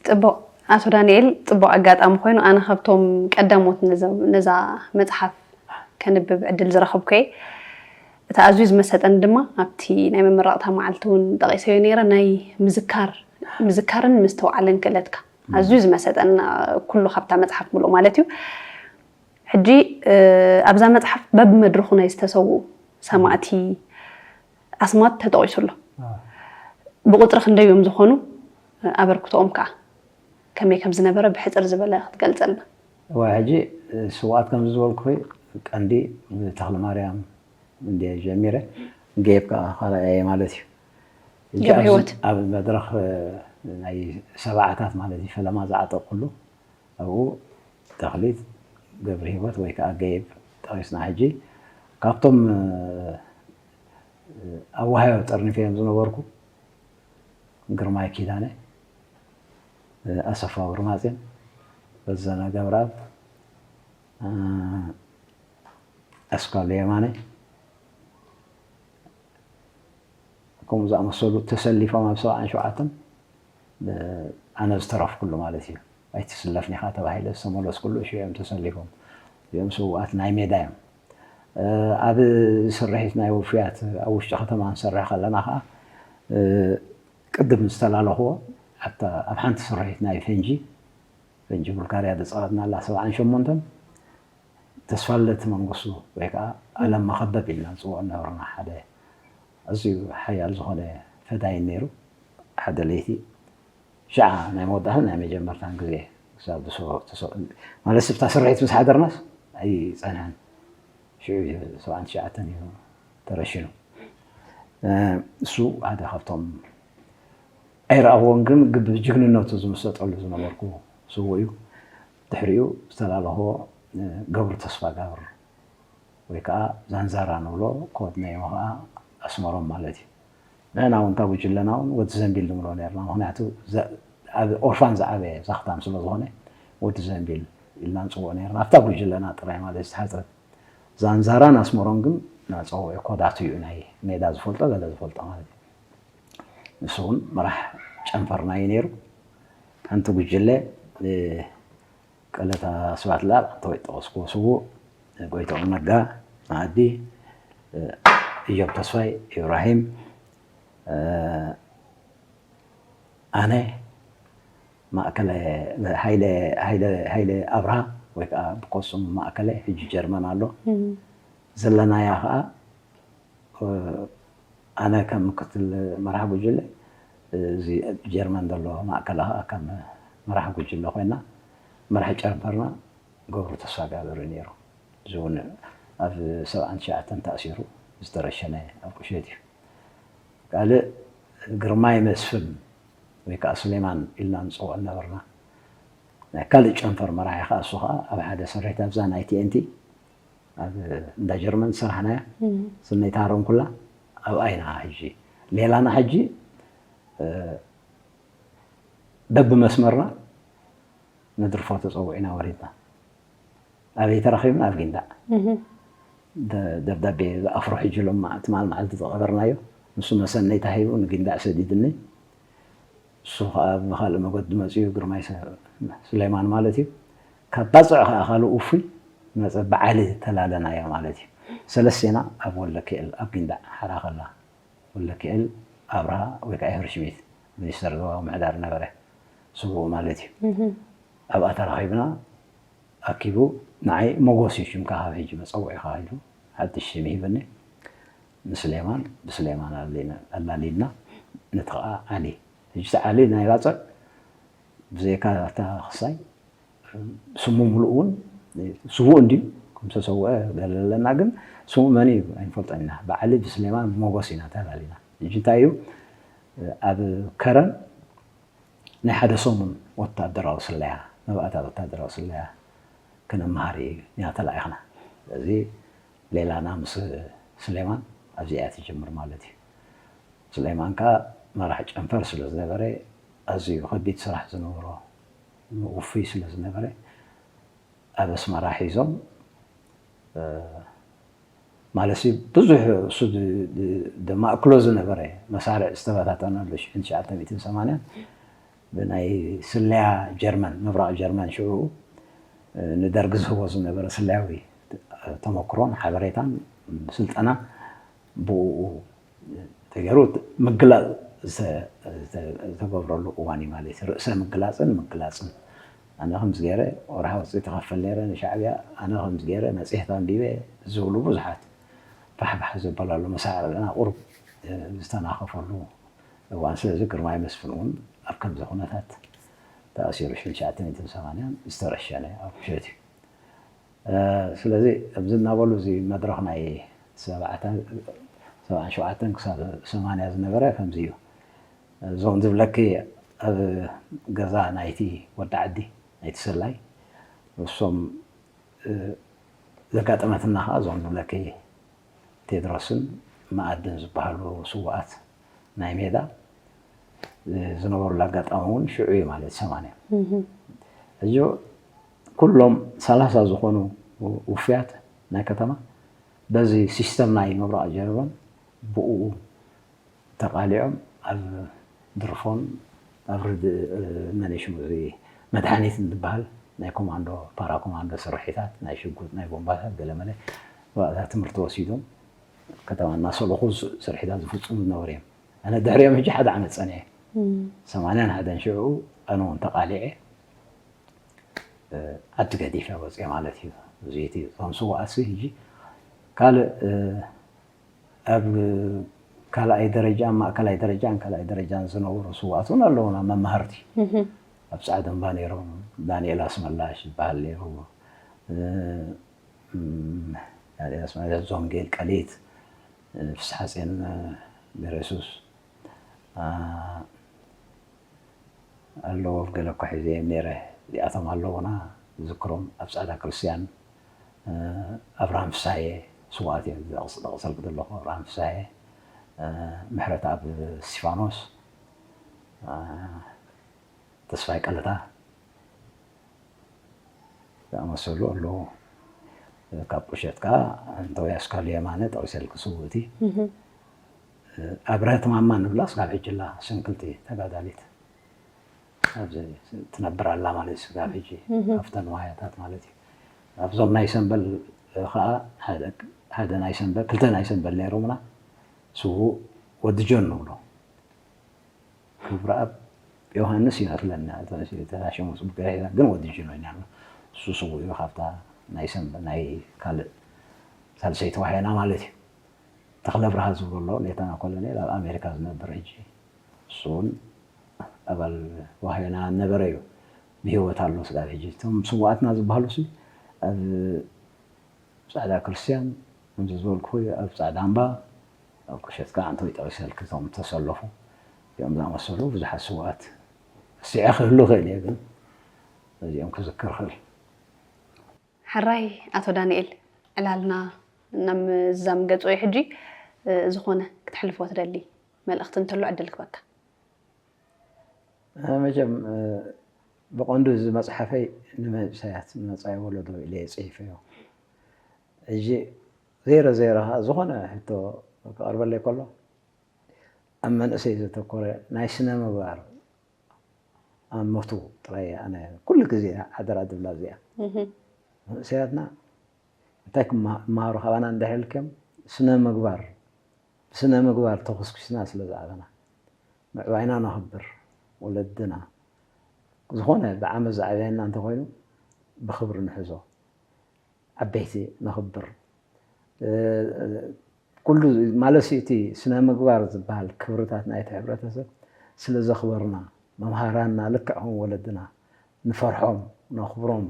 ፅቡቅ ኣቶ ዳንኤል ፅቡቅ ኣጋጣሚ ኮይኑ ኣነ ካብቶም ቀዳሞት ነዛ መፅሓፍ ከንብብ ዕድል ዝረኸብኩ እየ እቲ ኣዝዩ ዝመሰጠኒ ድማ ኣብቲ ናይ መመረቕታ መዓልቲ እውን ጠቒሰዮ ነይረ ናይ ምዝካር ምዝካርን ምስትውዓልን ክእለትካ ኣዝዩ ዝመሰጠኒ ኩሉ ካብታ መፅሓፍ ምሉእ ማለት እዩ ሕጂ ኣብዛ መፅሓፍ በብመድረኹ ናይ ዝተሰውኡ ሰማእቲ ኣስማት ተጠቒሱ ኣሎ ብቁፅሪ ክንደዮም ዝኾኑ ኣበርክቶኦም ከዓ ከመይ ከም ዝነበረ ብሕፅር ዝበለ ክትገልፀልና እዋ ሕጂ ስውኣት ከም ዝበልኩ ቀንዲ ተኽለ ማርያም እንደ ጀሚረ ገይብ ከዓ ካልኣየ ማለት እዩ ሕጂ ኣብዚ- ገብረህይወት። ኣብ መድረኽ ናይ ሰብዓታት ማለት እዩ ፈለማ ዝዓጠቅኩሉ ኣብኡ ተኽሊት ገብረ ህይወት ወይ ከዓ ገይብ ጠቂስና ሕጂ ካብቶም ኣዋሃዮ ጠርኒፈዮም ዝነበርኩ ግርማይ ኪዳነ ኣሰፋ ወርማፅን በዘነ ገብረኣብ ኣስኳሉ የማነ ከምኡ ዝኣመሰሉ ተሰሊፎም ኣብ ሰብዓን ሸውዓተን ኣነ ዝተረፍኩሉ ማለት እዩ ኣይትስለፍን ኢኻ ተባሂለ ዝተመለስኩሉ እሺ እዮም ተሰሊፎም። እዚኦም ስውኣት ናይ ሜዳ እዮም። ኣብ ስርሒት ናይ ውፍያት ኣብ ውሽጢ ከተማ ንሰርሕ ከለና ከዓ ቅድም ዝተላለኽዎ ኣብ ሓንቲ ስርሒት ናይ ፈንጂ ፈንጂ ቡልጋርያ ዝፃወትና ኣላ ሰብዓን ሸሞንተን ተስፋለት መንግስቱ ወይ ከዓ ኣለም መኸበብ ኢልና ንፅውዖ ነበርና ሓደ ኣዝዩ ሓያል ዝኾነ ፈዳይን ነይሩ ሓደ ለይቲ ሽዓ ናይ መወዳእታን ናይ መጀመርታን ግዜ ክሳብ ማለት ስብታ ስርሒት ምስ ሓደርናስ ኣይፀንሐን ሽዑ ሰብዓን ትሽዓተን እዩ ተረሽኑ እሱ ሓደ ካብቶም ኣይረኣኽዎን ግን ብጅግንነቱ ዝምሰጠሉ ዝነበርኩ ስዉእ እዩ ድሕሪኡ ዝተላለኽዎ ገብሩ ተስፋ ጋብር ወይ ከዓ ዛንዛራ ንብሎ ኮድ ነይሞ ከዓ ኣስመሮም ማለት እዩ ንሕና እውን እታ ጉጅለና እውን ወዲ ዘንቢል ንብሎ ነርና ምክንያቱ ኣብ ኦርፋን ዝዓበየ ዛኽታም ስለ ዝኾነ ወዲ ዘንቢል ኢልና ንፅውኦ ነርና ኣብታ ጉጅለና ጥራይ ማለት ዝተሓፀ ዛንዛራን ኣስመሮም ግን ናፀውዒ ኮዳቱ እዩ ናይ ሜዳ ዝፈልጦ ገለ ዝፈልጦ ማለት እዩ ንሱ እውን መራሕ ጨንፈርና እዩ ነይሩ ሓንቲ ጉጅለ ቀለታ ስብሓት ለኣብ እንተወይ ጠቐስኩዎ ስዉእ ጎይትኦም ነጋ መኣዲ እዮብ ተስፋይ ኢብራሂም ኣነ ማእከለ ሃይለ ኣብርሃ ወይ ከዓ ብኮስም ማእከለ ሕጂ ጀርመን ኣሎ ዘለናያ ከዓ ኣነ ከም ምክትል መራሕ ጉጅለ እዚ ጀርመን ዘሎ ማእከላ ከዓ ከም መራሕ ጉጅለ ኮይና መራሕ ጨንፈርና ገብሩ ተስፋጋብር እዩ ነይሩ እዚ እውን ኣብ ሰብዓን ትሽዓተን ተኣሲሩ ዝተረሸነ ኣብ ቁሸት እዩ ካልእ ግርማይ መስፍን ወይ ከዓ ሱሌማን ኢልና ንፅውዖ ነበርና ናይ ካልእ ጨንፈር መራሒ ከዓ እሱ ከዓ ኣብ ሓደ ስርሒት ኣብዛ ናይ ቲኤንቲ ኣብ እንዳ ጀርመን ዝሰራሕናያ ስነይ ተሃረምኩላ ኣብኣ ኢና ሕጂ ሌላና ሕጂ በብመስመርና ንድርፎ ተፀውዒና ወሪድና ኣበይ ተራኺብና ኣብ ጊንዳዕ ደብዳቤ ዝኣፍሮ ሕጂ ሎም ትማል መዓልቲ ዝቐበርናዮ ንሱ መሰነይ ተሂቡ ንጊንዳዕ ሰዲድኒ እሱ ከዓ ብካልእ መገዲ መፅኡ ግርማይ ስሌማን ማለት እዩ ካብ ባፅዕ ከዓ ካልእ ውፉይ መፀ በዓሊ ተላለናዮ ማለት እዩ ሰለስቴና ኣብ ወለክኤል ኣብ ጊንዳዕ ሓራ ከላ ወለክኤል ኣብርሃ ወይ ከዓ ኤፍሪ ሽሚት ሚኒስተር ዞባዊ ምሕዳር ነበረ ስቡእ ማለት እዩ ኣብኣ ተራኺብና ኣኪቡ ንዓይ መጎስ እዩ ሽምካ ካብ ሕጂ መፀውዒ ካብ ኢሉ ሓድሽ ሽም ሂበኒ ንስሌማን ብስሌማን ኣላሊልና ነቲ ከዓ ዓሊ ሕጂ ዓሊ ናይ ባፅዕ ብዘይካ እታ ክሳይ ስሙ ሙሉእ እውን ስዉእ እንድዩ ከም ዝተሰውአ ገለ ኣለና ግን ስሙ መን እዩ ኣይንፈልጦን ኢና ብዓሊ ብስሌማን ብመጎስ ኢና ተላሊና ሕጂ እንታይ እዩ ኣብ ከረን ናይ ሓደ ሰሙን ወታደራዊ ስለያ መባእታት ወታደራዊ ስለያ ክነመሃር ኢና ተላኢኽና ስለዚ ሌላና ምስ ስሌማን ኣብዚኣ ትጅምር ማለት እዩ ስሌማን ከዓ መራሕ ጨንፈር ስለ ዝነበረ ኣዝዩ ከቢድ ስራሕ ዝነበሮ ውፉይ ስለ ዝነበረ ኣብ ኣስመራ ሒዞም ማለት ብዙሕ እሱ ደማእክሎ ዝነበረ መሳርዕ ዝተበታተነሉ ሽሕን ትሽዓተ ሚእትን ሰማንያን ብናይ ስለያ ጀርመን ምብራቕ ጀርመን ሽዑ ንደርጊ ዝህቦ ዝነበረ ስለያዊ ተመክሮን ሓበሬታን ስልጠና ብኡ ተገይሩ ምግላፅ ዝተገብረሉ እዋን እዩ ማለት እዩ ርእሰ ምግላፅን ምግላፅን ኣነ ከምዚ ገይረ ወርሓ ወፅኢ ተኸፈል ነይረ ንሻዕብያ ኣነ ከምዚ ገይረ መፅሄት ኣንቢበ ዝብሉ ብዙሓት ፋሕፋሕ ዝበላሉ መሳዕርዕና ቁሩብ ዝተናኸፈሉ እዋን ስለዚ ግርማይ መስፍን እውን ኣብ ከምዚ ኩነታት ተኣሲሩ ሽሕን ትሽዓተ ሚእትን ሰማንያን ዝተረሸነ ኣብ ውሸት እዩ ስለዚ ኣብዚ እናበሉ እዚ መድረኽ ናይ ሰብዓን ሸውዓተን ክሳብ ሰማንያ ዝነበረ ከምዚ እዩ እዞም ዝብለኪ ኣብ ገዛ ናይቲ ወዲ ዓዲ ናይቲ ሰላይ እሶም ዘጋጠመትና ከዓ እዞም ዝብለኪ ቴድሮስን መኣድን ዝበሃሉ ስውኣት ናይ ሜዳ ዝነበሩሉ ኣጋጣሚ እውን ሽዑ እዩ ማለት ሰማንያ ሕጂ ኩሎም ሰላሳ ዝኾኑ ውፍያት ናይ ከተማ በዚ ሲስተም ናይ ምብራቕ ጀርመን ብኡ ተቃሊዖም ኣብ ድርፎን ኣብ ርድ መን ሽሙ እዚ መድሓኒት እንትበሃል ናይ ኮማንዶ፣ ፓራ ኮማንዶ ስርሒታት፣ ናይ ሽጉጥ፣ ናይ ቦምባታት፣ ገለመለ፣ ኣብታ ትምህርቲ ወሲዶም ከተማ እናሰለኹ ስ-፣ ስርሒታት ዝፍፅሙ ዝነበሩ እዮም። ኣነ ድሕሪኦም ሕጂ ሓደ ዓመት ጸኒሐ። ሰማንያን ሓደን ሽዑ ኣነ እውን ተቓሊዐ፣ እ፣ ዓዲ ገዲፈ ወፅኤ ማለት እዩ። እዚ እቲ እቶም ስውኣት ሲ ሕጂ ካልእ፣ እ፣ ኣብ ካልኣይ ደረጃ፣ ማእከላይ ደረጃን ካልኣይ ደረጃን ዝነበሩ ስውኣት እውን ኣለዉና፣ መማህርቲ። ኣብ ጻዕዳ እምባ ነይሮም፣ ዳንኤል ኣስመላሽ ዝበሃል ነይሩ፣ እ፣ እም፣ ዳንኤል ኣስመላሽ፣ ዞንጌል ቀሊት፣ እ፣ ፍስሓጼን፣ እ፣ ገረሱስ፣ አ፣ ኣለዎ፣ ገለ እኮ ሒዘዮም ነይረ። እዚኣቶም ኣለዉና፣ ዝክሮም ኣብ ጻዕዳ ክርስትያን፣ እ፣ ኣብርሃም ፍሳየ፣ ስውኣት እዮም፣ ዘቕስ-፣ ዘቕሰልኩ ዘለኹ ኣብርሃም ፍሳየ፣ እ፣ ምሕረተኣብ እስቲፋኖስ፣ እ፣ ተስፋይ ቀለታ ዝኣመሰሉ ኣለዉ። ካብ ቁሸት ከኣ እንተወይ ኣስካሉ የማነ ጠቒሰልኪ ስውእቲ። ኣብረህት ማማ ንብላ ስጋብ ሕጂ ኣላ፣ ስንክልቲ ተጋዳሊት ኣብዚ ትነብር ኣላ ማለት እዩ። ስጋብ ሕጂ ኣብተን ዋያታት ማለት እዩ። ኣብዞም ናይ ሰምበል ከኣ ሓደ፣ ሓደ ናይ ሰምበል፣ ክልተ ናይ ሰምበል ነይሮምና። ስዉእ ወዲ ጆን ንብሎ። ክብረኣብ ዮሃንስ ይመስለኒ፣ እታ፣ እታ ሽሙ ጽቡቕ ኣይሕዛን፣ ግን ወዲ ጅኖኛ ኣሎ። እሱ ስዉእ እዩ፣ ካብታ ናይ ሰም-፣ ናይ ካልእ ሳልሰይቲ ዋህያና ማለት እዩ። ተኽለ ብርሃ ዝብሉ ኣሎ፣ ሌተና ኮሎኔል፣ ኣብ ኣሜሪካ ዝነብር ሕጂ። እሱ እውን ኣባል ዋህያና ነበረ እዩ። ብህይወት ኣሎ ስጋብ ሕጂ። እቶም ስዉኣትና ዝበሃሉ ሲ ኣብ ጻዕዳ ክርስትያን፣ ከምዚ ዝበልኩ፣ ኣብ ጻዕዳ እምባ፣ ኣብ ቁሸት ከዓ እንተወይ ጠቒሰልኪ እቶም ተሰለፉ፣ እዚኦም ዝኣመሰሉ ብዙሓት ስውኣት ስዒ ክህሉ ይኽእል እየ፣ ግን እዚኦም ክዝክር ክእል። ሕራይ ኣቶ ዳንኤል፣ ዕላልና ናብ ምዝዛም ገጾ እዩ ሕጂ። እ፣ ዝኾነ ክተሕልፎ ትደሊ መልእኽቲ እንተሎ ዕድል ክበካ። መቸም፣ እ፣ ብቐንዱ እዚ መጽሓፈይ ንመንእሰያት፣ ንመጻኢ ወለዶ ኢለ እየ ጽሒፈዮ። ሕጂ ዜረ ዜረ ኸኣ ዝኾነ ሕቶ ክቐርበለይ ከሎ፣ ኣብ መንእሰይ ዘተኮረ ናይ ስነ ምግባር ኣመቱ ጥራይ ኣነ ኩሉ ግዜ ሓደራ ዝብላ እዚኣ። መንእሰያትና እንታይ ክማ-፣ ክመሃሩ ካባና እንድሕር ኢልክዮም፣ ስነ ምግባር፣ ብስነ ምግባር ተኾስኲስና ስለ ዝዓበና፣ ምዕባይና ነኽብር፣ ወለድና፣ ዝኾነ ብዓመት ዝዓበየና እንተኾይኑ ብኽብሪ ንሕዞ፣ ዓበይቲ ነኽብር። እ፣ ኩሉ ማለት እቲ ስነ ምግባር ዝበሃል ክብርታት ናይቲ ሕብረተሰብ ስለ ዘኽበርና፣ መምሃራንና ልክዕ ከም ወለድና ንፈርሖም፣ ነኽብሮም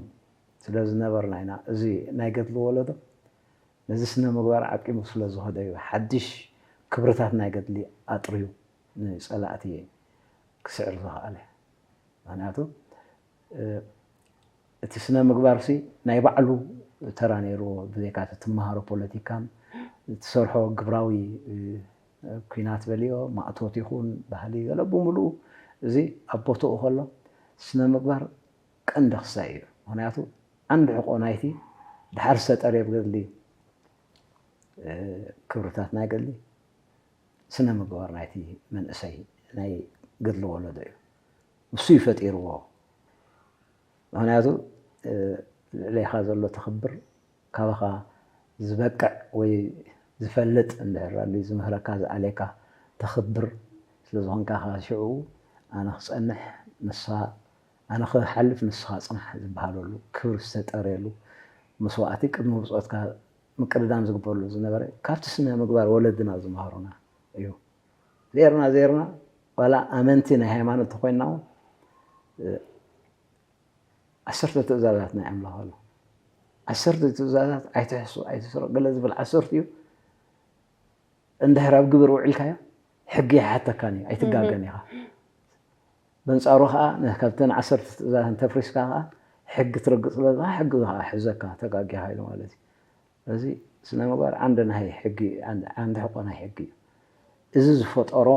ስለ ዝነበርና ኢና። እዚ ናይ ገድሊ ወለዶ ነዚ ስነ ምግባር ዓቂቡ ስለ ዝኸደ እዩ። ሓድሽ ክብርታት ናይ ገድሊ ኣጥርዩ ንጸላእቲ ክስዕር ዝኸኣለ። ምኽንያቱ፣ እ፣ እቲ ስነ ምግባር ሲ ናይ ባዕሉ ተራ ነይርዎ፣ ብዘይካ እቲ ትመሃሮ ፖለቲካን ትሰርሖ ግብራዊ፣ እ፣ ኲናት በልዮ፣ ማእቶት ይኹን ባህሊ፣ ገለ ብምሉኡ እዚ ኣብ ቦትኡ ከሎ ስነ ምግባር ቀንዲ ክሳይ እዩ። ምኽንያቱ ዓንዲ ሕቆ ናይቲ ድሓር ዝተጠርየ ብገድሊ፣ እ፣ ክብርታት ናይ ገድሊ ስነ ምግባር ናይቲ መንእሰይ ናይ ገድሊ ወለዶ እዩ። ንሱ እዩ ፈጢርዎ። ምኽንያቱ፣ እ፣ ልዕሌኻ ዘሎ ተኽብር፣ ካባኻ ዝበቅዕ ወይ ዝፈልጥ እንድሕር ኣልዩ ዝምህረካ፣ ዝኣልየካ ተኽብር ስለ ዝኾንካ፣ ካብ ሽዑ ኣነ ክጸንሕ፣ ንስኻ፣ ኣነ ክሓልፍ ንስኻ ጽናሕ ዝበሃለሉ፣ ክብሪ ዝተጠርየሉ፣ መስዋእቲ ቅድሚ ብጾትካ ምቅድዳም ዝግበረሉ ዝነበረ ካብቲ ስነ ምግባር ወለድና ዝመሃሩና እዩ። ዜርና ዜርና ዋላ ኣመንቲ ናይ ሃይማኖት ተኾይንና እውን፣ እ፣ ዓሰርተ ትእዛዛት ናይ ኣምላኽ ኣሎ። ዓሰርተ ትእዛዛት ኣይትሕሱ፣ ኣይትስረቕ፣ ገለ ዝብል ዓሰርተ እዩ። እንድሕር ኣብ ግብር ውዒልካዮ ሕጊ ኣይሓተካን እዩ፣ ኣይትጋገን ኢኻ። በንጻሩ ኸኣ ነ-፣ ካብተን ዓሰርተ ትእዛዛት እንተፍሪስካ ኸኣ ሕጊ ትረግጽ ስለ ዘለኻ ሕጊ ኸኣ ሕዘካ፣ ተጋጊኻ ኢሉ ማለት እዩ። እዚ ስነ ምግባር ዓንዲ ናይ ሕጊ፣ ዓንዲ፣ ዓንዲ ሕቆ ናይ ሕጊ እዩ። እዚ ዝፈጠሮ፣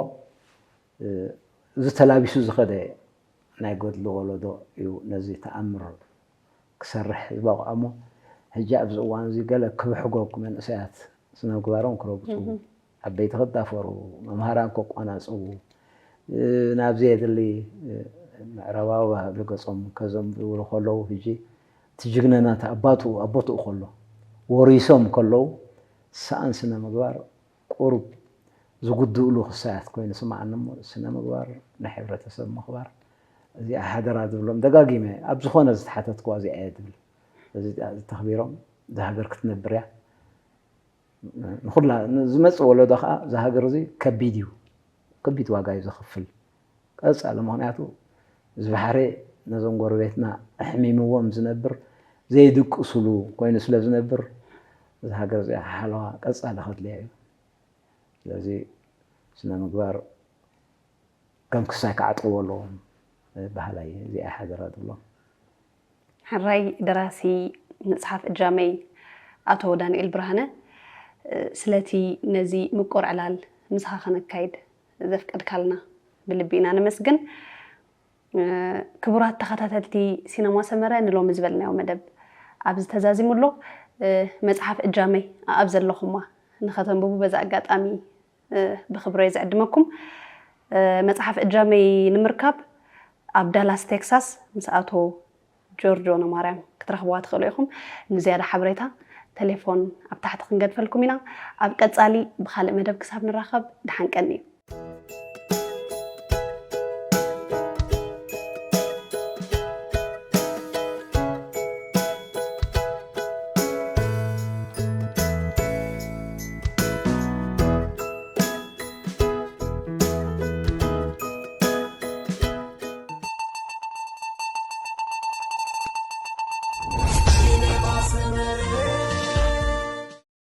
እ፣ እዚ ተላቢሱ ዝኸደ ናይ ገድሊ ወለዶ እዩ ነዚ ተኣምር ክሰርሕ ዝበቕዖ እሞ፣ ሕጂ ኣብዚ እዋን እዚ ገለ ክብሕጎ፣ መንእሰያት ስነ ምግባሮም ክረግጹ፣ ዓበይቲ ክዳፈሩ፣ መምሃራን ከቋናጽቡ፣ እ፣ ናብ ዘየድሊ፣ እ፣ ምዕራባዊ ባህሊ ገጾም ከዘንብሉ ከለዉ፣ ሕጂ እቲ ጅግንነት ኣባቱ ኣቦትኡ ከሎ ወሪሶም ከለዉ፣ ሰኣን ስነ ምግባር ቁሩብ ዝጉድእሉ ክሳያት ኮይኑ ስምዓኒ እሞ፣ ስነ ምግባር ንሕብረተሰብ ምኽባር፣ እዚኣ ሓደራ ዝብሎም ደጋጊመ ኣብ ዝኾነ ዝተሓተትክዋ እዚኣ እየ ዝብል። እዚ ተኽቢሮም፣ እዛ ሃገር ክትነብር እያ። ንኹላ ዝመጽእ ወለዶ ከዓ እዚ ሃገር እዚ ከቢድ እዩ፣ ከቢድ ዋጋ እዩ ዘኽፍል። ቀጻሊ ምኽንያቱ እዚ ባሕሪ ነዞም ጎረቤትና ኣሕሚምዎም ዝነብር ዘይድቅስሉ ኮይኑ ስለ ዝነብር፣ እዚ ሃገር እዚኣ ሓለዋ ቀጻሊ ከድልያ እዩ። ስለዚ ስነ ምግባር ከም ክሳይ ክዓጥዎ ኣለዎም በሃላይ እዚኣ ሓደራ ዝብሎም። ሕራይ ደራሲ መጽሓፍ እጃመይ ኣቶ ዳንኤል ብርሃነ፣ ስለቲ ነዚ ምቁር ዕላል ምሳኻ ከነካይድ ዘፍቀድካልና ብልቢ ኢና ነመስግን። ክቡራት ተኸታተልቲ ሲነማ ሰመረ፣ ንሎሚ ዝበልናዮ መደብ ኣብዚ ተዛዚሙ ኣሎ። መጽሓፍ እጃመይ ኣብ ዘለኹማ ንኸተንብቡ በዛ ኣጋጣሚ ብኽብሪ እየ ዝዕድመኩም። መጽሓፍ እጃመይ ንምርካብ ኣብ ዳላስ ቴክሳስ ምስ ኣቶ ጆርጆ ነማርያም ክትረኽብዋ ትኽእሉ ኢኹም። ንዝያዳ ሓበሬታ ቴሌፎን ኣብ ታሕቲ ክንገድፈልኩም ኢና። ኣብ ቀጻሊ ብኻልእ መደብ ክሳብ ንራኸብ ደሓን ቀንዩ።